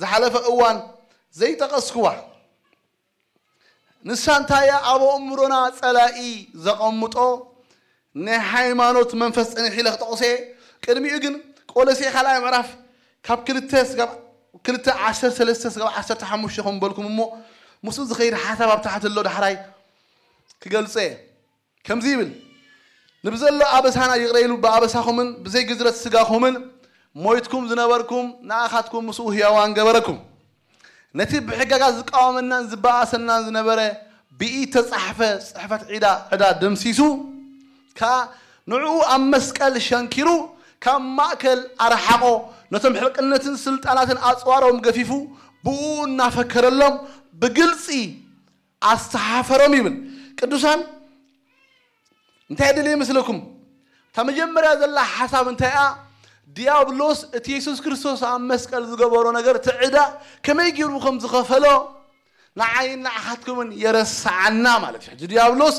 ዝሓለፈ እዋን ዘይጠቐስኩዋ። ንሳ እንታይ እያ? ኣብ ኣእምሮና ጸላኢ ዘቐምጦ ናይ ሃይማኖት መንፈስ ጸኒሕ ኢለ ክጠቕሶ እየ። ቅድሚኡ ግን ቆሎሴ ካልኣይ ምዕራፍ ካብ ክልተ ስጋብ ክልተ ዓሰርተ ሰለስተ ስጋብ ዓሰርተ ሓሙሽተ ከም በልኩም እሞ ምስኡ ዝኸይድ ሓሳብ ኣብ ታሕቲ ኣሎ፣ ዳሕራይ ክገልጾ እየ። ከምዚ ይብል፣ ንብዘሎ ኣበሳና ይቕረ ኢሉ ብኣበሳኹምን ብዘይ ግዝረት ስጋኹምን ሞይትኩም ዝነበርኩም ንኣኻትኩም ምስኡ ህያዋን ገበረኩም። ነቲ ብሕጋጋት ዝቃወመናን ዝበኣሰናን ዝነበረ ብኢድ ተጻሕፈ ጽሕፈት ዕዳ ዕዳ ደምሲሱ ከኣ ንዕኡ ኣብ መስቀል ሸንኪሩ ካብ ማእከል ኣርሓቖ። ነቶም ሕልቅነትን ስልጣናትን ኣጽዋሮም ገፊፉ ብኡ እናፈከረሎም ብግልጺ ኣስተሓፈሮም ይብል። ቅዱሳን እንታይ ድል ይመስለኩም? እታ መጀመርያ ዘላ ሓሳብ እንታይ እያ? ዲያብሎስ እቲ የሱስ ክርስቶስ ኣብ መስቀል ዝገበሮ ነገር፣ እቲ ዕዳ ከመይ ገይሩ ከም ዝኸፈሎ ንዓይን ንዓኻትኩምን የረስዓና ማለት እዩ። ሕጂ ዲያብሎስ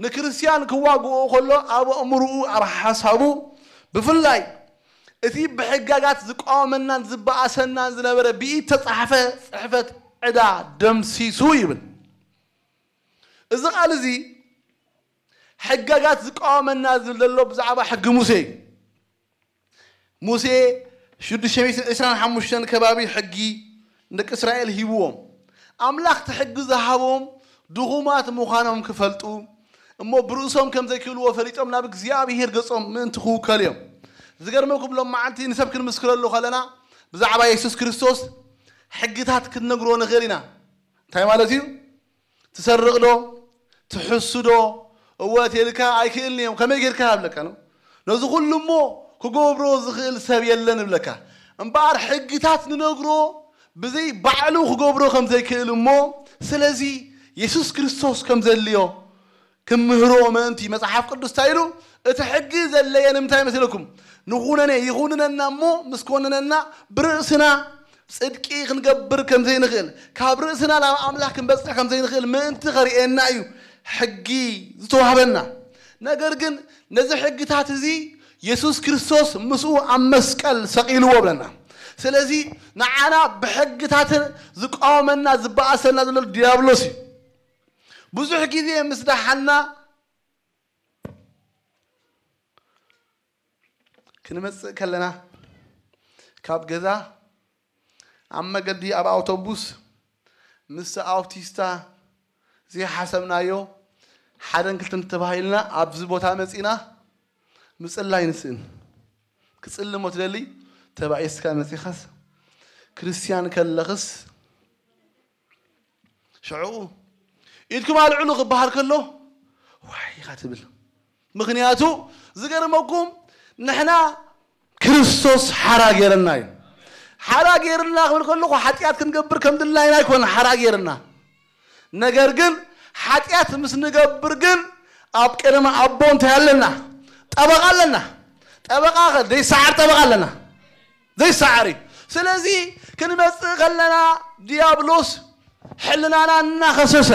ንክርስትያን ክዋግኦ ከሎ ኣብ ኣእምርኡ፣ ኣብ ሓሳቡ ብፍላይ እቲ ብሕጋጋት ዝቃወመናን ዝበኣሰናን ዝነበረ ብኢድ ተጻሕፈ ጽሕፈት ዕዳ ደምሲሱ ይብል። እዚ ቃል እዚ ሕጋጋት ዝቃወመና ዝብል ዘሎ ብዛዕባ ሕጊ ሙሴ እዩ። ሙሴ ሽዱሽተ ሚእትን ዕስራን ሓሙሽተን ከባቢ ሕጊ ንደቂ እስራኤል ሂብዎም። ኣምላኽ እቲ ሕጊ ዝሃቦም ድኹማት ምዃኖም ክፈልጡ እሞ ብርእሶም ከም ዘይክእልዎ ፈሊጦም ናብ እግዚኣብሔር ገጾም ምእንቲ ክውከሉ እዮም። ዝገርመኩም ሎም መዓልቲ ንሰብ ክንምስክረሉ ከለና ብዛዕባ የሱስ ክርስቶስ ሕግታት ክንነግሮ ንኽእል ኢና። እንታይ ማለት እዩ? ትሰርቕ ዶ? ትሕሱ ዶ? እወ ተልካ ኣይክእልን እዮም። ከመይ ጌርካ ይብለካ ነው። ነዚ ኩሉ እሞ ክገብሮ ዝኽእል ሰብ የለን ይብለካ። እምበኣር ሕግታት ንነግሮ ብዘይ ባዕሉ ክገብሮ ከም ዘይክእል እሞ ስለዚ የሱስ ክርስቶስ ከም ዘድልዮ ክምህሮ ምእንቲ መጽሓፍ ቅዱስ እንታይ ኢሉ? እቲ ሕጊ ዘድለየ ንምንታይ መስለኩም? ንኹነነ ይኹንነና እሞ ምስ ኮነነና ብርእስና ጽድቂ ክንገብር ከም ዘይንኽእል፣ ካብ ርእስና ናብ ኣምላኽ ክንበጽሕ ከም ዘይንኽእል ምእንቲ ኸርእየና እዩ ሕጊ ዝተዋህበና። ነገር ግን ነዚ ሕግታት እዚ የሱስ ክርስቶስ ምስኡ ኣብ መስቀል ሰቒልዎ ብለና። ስለዚ ንዓና ብሕግታት ዝቃወመና ዝበኣሰና ዘሎ ዲያብሎስ እዩ። ብዙሕ ግዜ ምስ ደሓና ክንመጽእ ከለና ካብ ገዛ ኣብ መገዲ ኣብ ኣውቶቡስ ምስ ኣውቲስታ ዘይሓሰብናዮ ሓደን ክልተን ተባሂልና ኣብዚ ቦታ መጺና ምጽላይ ንስእን። ክጽልሞ ትደሊ ተባኢስካ መጺኻስ ክርስትያን ከለኽስ ሽዑ ኢድኩም ኣልዕሉ ክበሃል ከሎ ዋይ ኢኻ ትብል። ምኽንያቱ ዝገርመኩም ንሕና ክርስቶስ ሓራ ገይርና እዩ። ሓራ ገይርና ክብል ከለኹ ሓጢኣት ክንገብር ከም ድላይና ኣይኮነ ሓራ ገይርና። ነገር ግን ሓጢኣት ምስ ንገብር ግን ኣብ ቅድሚ ኣቦ እንታይ ኣለና? ጠበቓ ኣለና። ጠበቓ ኸ ዘይሰዓር ጠበቓ ኣለና። ዘይሰዓር እዩ። ስለዚ ክንመጽእ ከለና ዲያብሎስ ሕልናና እናኸሰሰ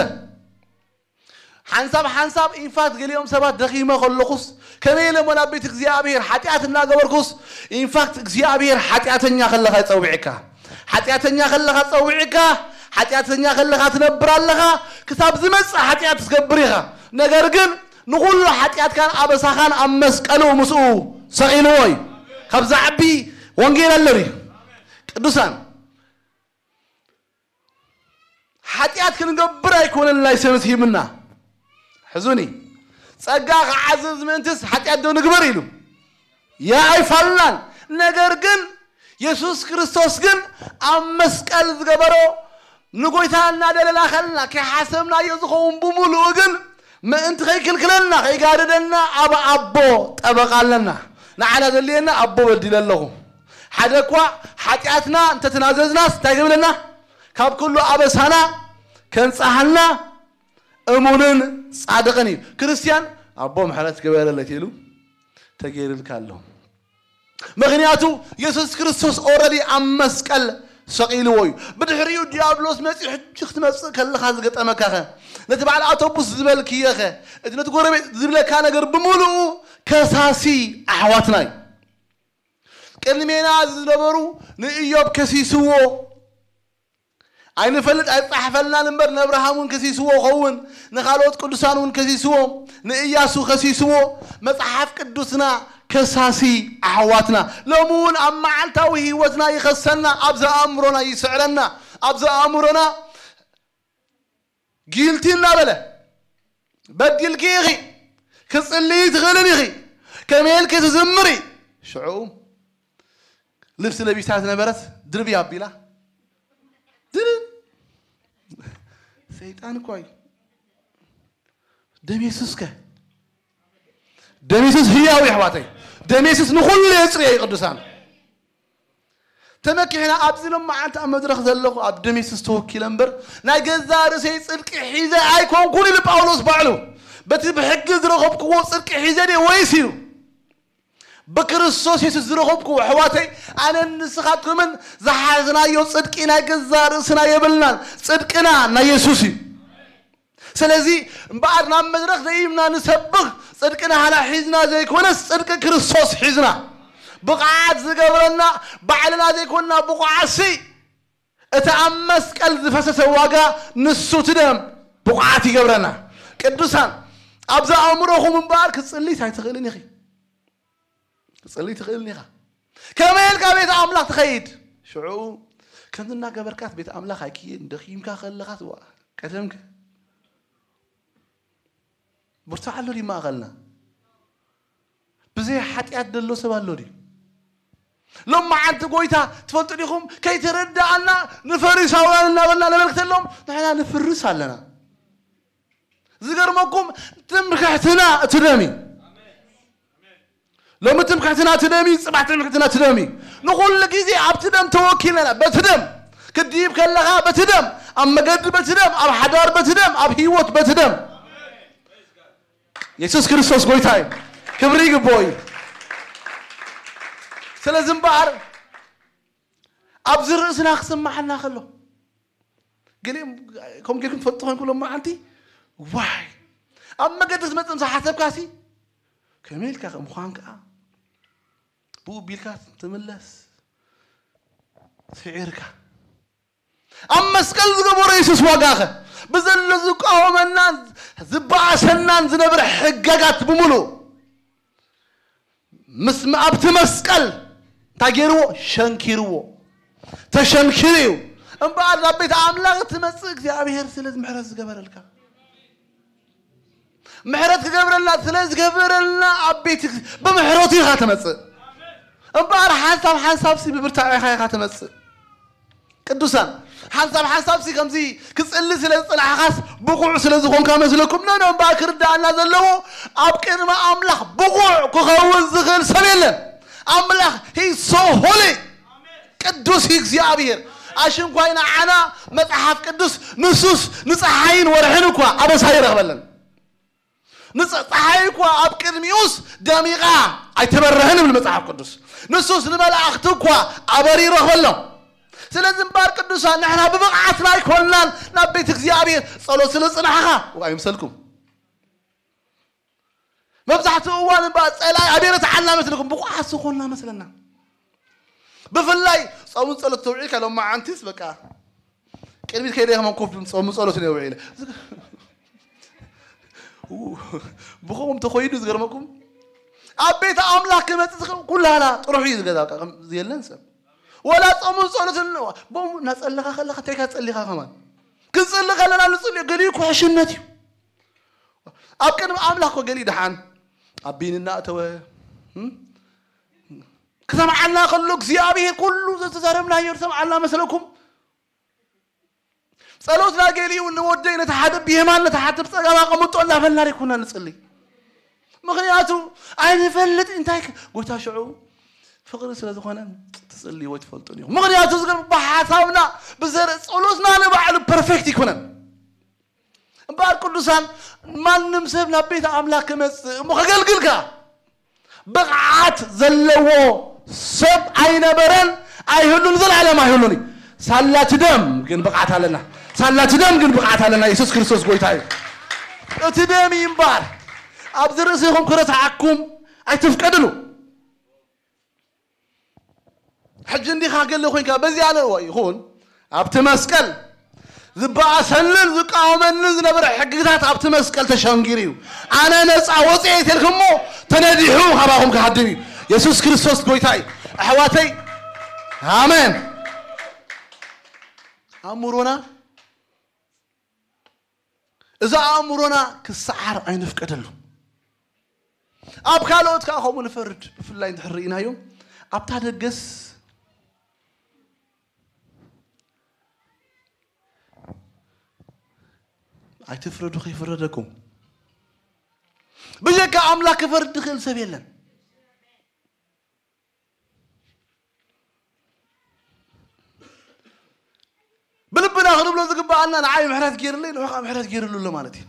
ሓንሳብ ሓንሳብ ኢንፋክት ገሊኦም ሰባት ደኺመ ከለኹስ ከመይ ኢለ እሞ ናብ ቤት እግዚኣብሔር ሓጢኣት እናገበርኩስ ኢንፋክት እግዚኣብሔር ሓጢኣተኛ ከለኻ ይጸውዕካ። ሓጢኣተኛ ከለኻ ጸውዕካ፣ ሓጢኣተኛ ከለኻ ትነብር ኣለኻ፣ ክሳብ ዝመጽእ ሓጢኣት ትገብር ኢኻ። ነገር ግን ንኹሉ ሓጢኣትካን ኣበሳኻን ኣብ መስቀሉ ምስኡ ሰቒልዎ እዩ። ካብዛ ዓቢ ወንጌል ኣለኒ ቅዱሳን። ሓጢኣት ክንገብር ኣይኮነን ላይሰንስ ሂብና። ሕዙኒ። ጸጋ ክዓዝዝ ምእንትስ ሓጢኣት ዶ ንግበር ኢሉ? ያ ኣይፋልናን። ነገር ግን የሱስ ክርስቶስ ግን ኣብ መስቀል ዝገበሮ ንጎይታ እናደለና ከለና ከይሓሰብናዮ ዝኸውን ብምሉኡ ግን ምእንቲ ከይክልክለና ከይጋደደና ኣብ ኣቦ ጠበቃ ኣለና። ንዓና ዘድልየና ኣቦ በዲለ ኣለኹ። ሓደ እኳ ሓጢኣትና እንተተናዘዝናስ እንታይ ክብለና? ካብ ኩሉ ኣበሳና ከንጻሃልና እሙንን ጻድቕን እዩ። ክርስትያን ኣቦ ምሕረት ግበረለት ኢሉ ተገይርልካ ኣሎ። ምኽንያቱ የሱስ ክርስቶስ ኦረዲ ኣብ መስቀል ሰቒልዎ እዩ። ብድሕሪኡ ዲያብሎስ መጺኡ ሕጂ ክትመጽእ ከለኻ ዝገጠመካኸ ነቲ በዓል ኣውቶቡስ ዝበልክየኸ እቲ ነቲ ጎረቤት ዝብለካ ነገር ብምሉኡ ከሳሲ ኣሕዋትና እዩ። ቅድሜና ዝነበሩ ንእዮብ ከሲስዎ ኣይንፈልጥ ኣይጻሕፈልናን እምበር ንኣብርሃም እውን ከሲስዎ ኸውን ንኻልኦት ቅዱሳን እውን ከሲስዎ ንእያሱ ከሲስዎ መጽሓፍ ቅዱስና ከሳሲ ኣሕዋትና ሎሚ እውን ኣብ መዓልታዊ ህይወትና ይኸሰና ኣብ ዘኣእምሮና ይስዕረና ኣብ ዘኣእምሮና ጊልቲ እናበለ በዲልኪ ኢኺ ክጽልይ ትኽእልን ኢኺ ከመይ ኢልኪ ትዝምሪ ሽዑ ልብሲ ለቢሳ ዝነበረት ድርቢ ኣቢላ ድርብ ሰይጣን እኮ እዩ ደም የሱስከ ደም የሱስ ህያው የሕዋተይ ደም የሱስ ንኹሉ የጽርየ ቅዱሳን ተመኪሕና ኣብዚ ሎማዓንቲ ኣብ መድረኽ ዘለኹ ኣብ ደም የሱስ ተወኪለ እምበር ናይ ገዛ ርእሰይ ጽድቂ ሒዘ ኣይኮንኩን ኢሉ ጳውሎስ ባዕሉ በቲ ብሕጊ ዝረኸብክዎ ጽድቂ ሒዘ ድየ ወይስ ኢሉ ብክርስቶስ የሱስ ዝረኸብክዎ ኣሕዋተይ ኣነን ንስኻትኩምን ዝሓዝናዮ ጽድቂ ናይ ገዛ ርእስና የብልናን ጽድቅና ናይ የሱስ እዩ ስለዚ እምበኣር ናብ መድረኽ ደይብና ንሰብኽ ጽድቂ ናህና ሒዝና ዘይኮነስ ጽድቂ ክርስቶስ ሒዝና ብቕዓት ዝገብረና ባዕልና ዘይኮንና ብቑዓትሲ እቲ ኣብ መስቀል ዝፈሰሰ ዋጋ ንሱ እቲ ደም ብቑዓት ይገብረና ቅዱሳን ኣብዚ ኣእምሮኹም እምበኣር ክትጽልይስ ኣይትኽእልን ኢኺ ክትጽልይ ትኽእልን ኢኻ ከመይ ኢልካ ቤት ኣምላኽ ትኸይድ ሽዑ ከምዚ እናገበርካት ቤት ኣምላኽ ኣይክየን ደኺምካ ከለኻት ዋ ቀደምከ ብርታዕ ኣሎ ድዩ ማእኸልና ብዘይ ሓጢኣት ደሎ ሰብ ኣሎ ድዩ ሎም መዓንቲ ጎይታ ትፈልጡ ዲኹም ከይተረዳኣና ንፈሪሳውያን እናበልና ነመልክተሎም ንሕና ንፍርስ ኣለና ዝገርመኩም ትምክሕትና እቲ ደም እዩ ሎሚ ትምክሕትና እቲ ደም እዩ ፅባሕ ትምክሕትና እቲ ደም እዩ ንኩሉ ግዜ ኣብቲ ደም ተወኪልና በቲ ደም ክትድይብ ከለኻ በቲ ደም ኣብ መገዲ በቲ ደም ኣብ ሓዳር በቲ ደም ኣብ ህይወት በቲ ደም የሱስ ክርስቶስ ጎይታ እዩ ክብሪ ይግብኦ እዩ ስለዚ እምበኣር ኣብዚ ርእስና ክስማዓና ከሎ ገሊኦም ከም ጌርኩም ትፈልጡ ኮይንኩም ሎም መዓንቲ ዋይ ኣብ መገዲ ዝመፅእ ምስ ሓሰብካ ሲ ከመይ ኢልካ ከም ምዃን ከዓ ብኡ ቢልካ ትምለስ ስዒርካ ኣብ መስቀል ዝገበሮ የሱስ ዋጋኸ ብዘሎ ዝቃወመናን ዝበኣሰናን ዝነብር ሕገጋት ብምሉእ ምስ ኣብቲ መስቀል እንታይ ገይርዎ ሸንኪርዎ ተሸንኪሩ እዩ እምበኣር ናብ ቤት ኣምላኽ ትመፅእ እግዚኣብሔር ስለ ምሕረት ዝገበረልካ ምሕረት ክገብረልና ስለ ዝገበረልና ኣብ ቤት ብምሕረቱ ኢኻ ትመፅእ እምበኣር ሓንሳብ ሓንሳብ ሲ ብብርታዕ ኢኻ ኢኻ ትመፅእ ቅዱሳን ሓንሳብ ሓንሳብ ሲ ከምዚ ክፅሊ ስለ ዝፅናሕኻስ ብቑዕ ስለ ዝኾንካ መስለኩም ኖ ኖ እምበኣር ክርዳኣና ዘለዎ ኣብ ቅድሚ ኣምላኽ ብቑዕ ክኸውን ዝኽእል ሰብ የለን ኣምላኽ he's so holy ቅዱስ እግዚኣብሔር ኣሽንኳይ ንዓና መፅሓፍ ቅዱስ ንሱስ ንፀሓይን ወርሕን እኳ ኣበሳ ይረኽበለን ንፀሓይ እኳ ኣብ ቅድሚኡስ ደሚቓ ኣይተበረህን ይብል መፅሓፍ ቅዱስ ንሱስ ንመላእኽቲ እኳ ኣበሪ ይረኽበሎም ስለዚ እምበኣር ቅዱሳን ንሕና ብብቕዓትና ኣይኮንናን ናብ ቤት እግዚኣብሔር ጸሎት ስለ ዝጽናሕኻ ኣይምሰልኩም መብዛሕትኡ እዋን እምበኣር ጸላኢ ኣበይ ረትዓልና መስልኩም ብቑዓት ዝኾንና መስለና ብፍላይ ጾምን ጸሎት ተውዒልካ ሎም መዓንቲስ በቃ ቅድሚት ከይደ ከማን ኮፍ ጾም ጸሎት ነው ውዒለ ብኸም ተኾይዱ ዝገርመኩም ኣብ ቤት ኣምላኽ ክመጽእ ዝኽእል ኩላና ጥሩሑ እዩ ዝገዛ የለን ሰብ ወላ ጾምን ጸሎትን ቦም እናጸለኻ ከለኻ እንታይ ካ ጸሊኻ ከማን ክንጽሊ ከለና ንጽልዮ ገሊኡ ኩሕሽነት እዩ ኣብ ቅድሚ ኣምላኽ እኮ ገሊኡ ደሓን ኣብ ቢን እናእተወ፣ እም? ክሰምዓልና ከሎ እግዚኣብሔር ኩሉ ዘተዛረብናዮ ዝሰምዓልና መስለኩም? ጸሎትና ገሊኡ ንወደይ ነቲ ሓደ ብየማን ነቲ ሓደ ብጸጋም ኣቐምጦ እናበልና ደይኮና ንጽሊ። ምኽንያቱ ኣይንፈልጥ እንታይ ክ-፣ ጎይታ ሽዑ ፍቕሪ ስለ ዝኾነ ትጽልይዎ ኣይትፈልጡን ኢኹም። ምኽንያቱ ዝገርም ብሓሳብና ብዘርኢ ጸሎትና ንባዕሉ ፐርፌክት ኣይኮነን። እምበኣር ቅዱሳን ማንም ሰብ ናብ ቤት ኣምላኽ ክመጽእ እሞ ከገልግልካ ብቕዓት ዘለዎ ሰብ ኣይነበረን፣ ኣይህሉን፣ ዘላለም ኣይህሉን እዩ። ሳላ እቲ ደም ግን ብቕዓት ኣለና። ሳላ እቲ ደም ግን ብቕዓት ኣለና። የሱስ ክርስቶስ ጎይታ እዩ። እቲ ደም እዩ እምበኣር ኣብዚ ርእሲኹም ክረትዓኩም ኣይትፍቀድሉ። ሕጂ እንዲኻ ገለ ኮይንካ በዚኣ ለእዋ ይኹን ኣብቲ መስቀል ዝበኣሰንን ዝቃወመንን ዝነበረ ሕግታት ኣብቲ መስቀል ተሸንጊሩ እዩ። ኣነ ነፃ ወፅኤ ተልክሞ ተነዲሑ ካባኹም ክሃድም እዩ። የሱስ ክርስቶስ ጎይታ እዩ። ኣሕዋተይ፣ ኣሜን። ኣእምሮና፣ እዚ ኣእምሮና ክሰዓር ኣይንፍቀደሉ። ኣብ ካልኦት ከዓ ከምኡ ንፈርድ። ብፍላይ እንድሕር ርኢናዮም ኣብታ ደገስ ኣይትፍረዱ ከይፍረደኩም። ብጀካ ኣምላኽ ክፈርድ ዝኽእል ሰብ የለን። ብልብና ክንብሎ ዝግባኣና ንዓይ ምሕረት ገይርለይ ንዑኻ ምሕረት ገይርሉ ኣሎ ማለት እዩ።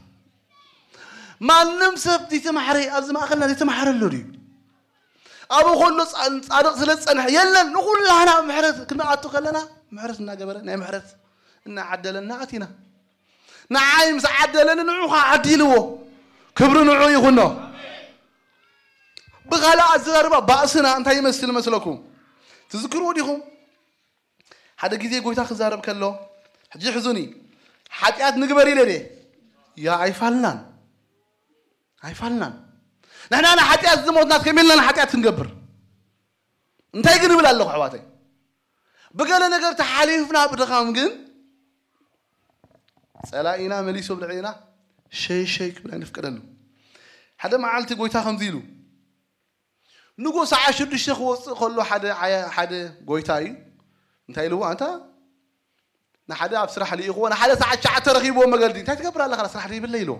ማንም ሰብ ዘይተማሕረ ኣብዚ ማእኸልና ዘይተማሕረ ኣሎ ድዩ? ኣብኡ ከሎ ጻ-፣ ጻድቕ ስለ ዝጸንሐ የለን። ንኹላህና ምሕረት ክንኣቱ ከለና ምሕረት እናገበረ ናይ ምሕረት እናዓደለና ኣቲና። ንዓይ ምስ ዓደለኒ ንዑኻ ዓዲልዎ። ክብሪ ንዑ ይኹኖ። ብኻልእ ኣዘራርባ ባእስና እንታይ ይመስል መስለኩም? ትዝክርዎ ዲኹም? ሓደ ግዜ ጎይታ ክዛረብ ከሎ፣ ሕጂ ሕዙኒ፣ ሓጢኣት ንግበር ኢለ ድየ? ያ ኣይፋልናን። ኣይፋልናን። ንሕና ንሓጢኣት ዝሞትና ከመይ ኢልና ንሓጢኣት ክንገብር? እንታይ ግን እብል ኣለኹ ኣሕዋተይ? ብገለ ነገር ተሓሊፍና ብድኻም ግን ጸላኢና መሊሱ ኣብ ልዕሌና ሸይ ሸይ ክብል ኣይንፍቀደሉ። ሓደ መዓልቲ ጎይታ ከምዚ ኢሉ፣ ንጎ ሰዓት ሽዱሽተ ክወፅእ ከሎ ሓደ ዓያ-፣ ሓደ ጎይታ እዩ። እንታይ ኢልዎ? ኣንታ ንሓደ ኣብ ስራሕ ልኢኽዎ፣ ንሓደ ሰዓት ትሽዓተ ረኺብዎ መገዲ። እንታይ ትገብር ኣለኻ? ስራሕ ዘይብለ ኢልዎ።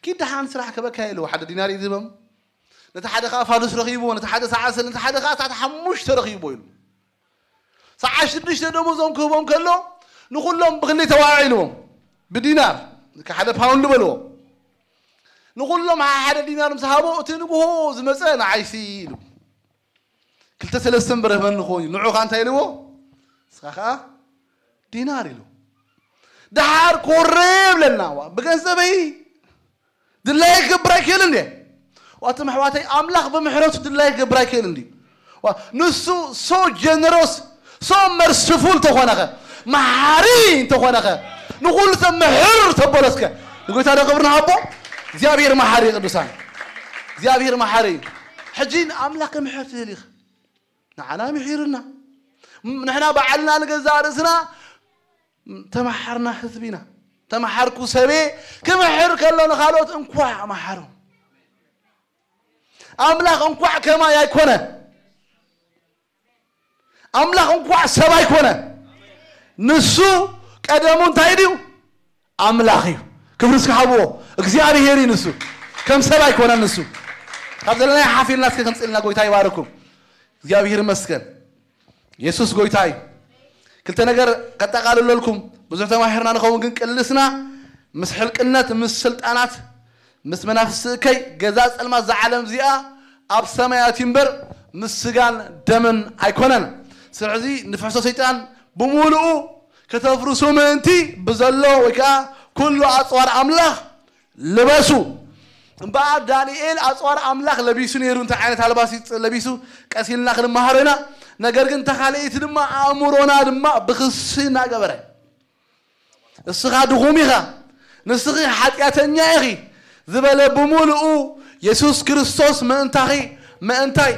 ኪድ ደሓን ስራሕ ክበካ ኢልዎ። ሓደ ዲናር እዩ ዝህቦም። ነቲ ሓደ ኸዓ ፋዱስ ረኺብዎ፣ ነቲ ሓደ ሰዓት ሰለ-፣ ነቲ ሓደ ኸዓ ሰዓት ሓሙሽተ ረኺብዎ ኢሉ። ሰዓት ሽዱሽተ ደሞዞም ክህቦም ከሎ ንኹሎም ብክንደይ ተዋዕዕልዎም? ብዲናር፣ ሓደ ፓውንድ በልዎ። ንኹሎም ሓደ ዲናር ምስ ሃቦ፣ እቲ ንግሆ ዝመጸ ንዓይሲ ኢሉ። ክልተ ሰለስተ እምበር ህበኒ ክኾን እዩ። ንዑ ኸዓ እንታይ ኢልዎ? ንስኻ ኸዓ ዲናር ኢሉ። ደሓር ኮረ ይብለና፣ ዋ፣ ብገንዘበይ ድላይ ክገብር ኣይክእልን ድየ? ዋትም ኣሕዋተይ፣ ኣምላኽ ብምሕረቱ ድላይ ክገብር ኣይክእልን ድዩ? ዋ፣ ንሱ so generous, so merciful ተኾነኸ፣ መሓሪ እንተኾነኸ፣ ንኹሉ ሰብ ምሕር ተበሎ እስከ። ንጎይታ ዶ ክብሪ ንሃቦ? እግዚኣብሔር መሓሪ እዩ ቅዱሳን። እግዚኣብሔር መሓሪ እዩ። ሕጂ ንኣምላኽ ክምሕር ትደሊ ኢኻ። ንዓና ምሒሩና። ም-፣ ንሕና ባዕልና ንገዛእ ርእስና ተመሓርና ህዝቢ ኢና። ተመሓርኩ ሰበ ክምሕር ከሎ ንኻልኦት እንኳዕ መሓሩ። ኣምላኽ እንኳዕ ከማይ ኣይኮነ። ኣምላኽ እንኳዕ ሰብ ኣይኮነ። ንሱ ቀደሙ እንታይ ድዩ? ኣምላኽ እዩ። ክብሪ እስኪ ሃብዎ። እግዚኣብሔር እዩ ንሱ። ከም ሰብ ኣይኮነን ንሱ። ካብ ዘለና ሓፊልና እስኪ ከምፅልና ጎይታ ይባርኩም። እግዚኣብሔር ይመስገን። የሱስ ጎይታ እዩ። ክልተ ነገር ከጠቓልለልኩም። ብዙሕ ተማሂርና ንኸውን፣ ግን ቅልስና ምስ ሕልቅነት፣ ምስ ስልጣናት፣ ምስ መናፍስቲ እከይ፣ ገዛ ጸልማት እዛ ዓለም እዚኣ ኣብ ሰማያት እዩ እምበር ምስ ስጋን ደምን ኣይኮነን። ስለዚ ንፍሕሶ ሰይጣን ብምሉኡ ከተፍርሱ ምእንቲ ብዘሎ ወይ ከኣ ኩሉ ኣጽዋር ኣምላኽ ልበሱ። እምበኣር ዳንኤል ኣጽዋር ኣምላኽ ለቢሱ ነይሩ። እንታይ ዓይነት ኣልባሲ ለቢሱ? ቀስ ኢልና ክንመሃሮ ኢና። ነገር ግን ተኻልኢቲ ድማ ኣእምሮና ድማ ብኽሲ እናገበረ፣ "እስኻ ድኹም ኢኻ፣ ንስኺ ሓጢኣተኛ ኢኺ" ዝበለ ብምሉኡ የሱስ ክርስቶስ ምእንታኺ ምእንታይ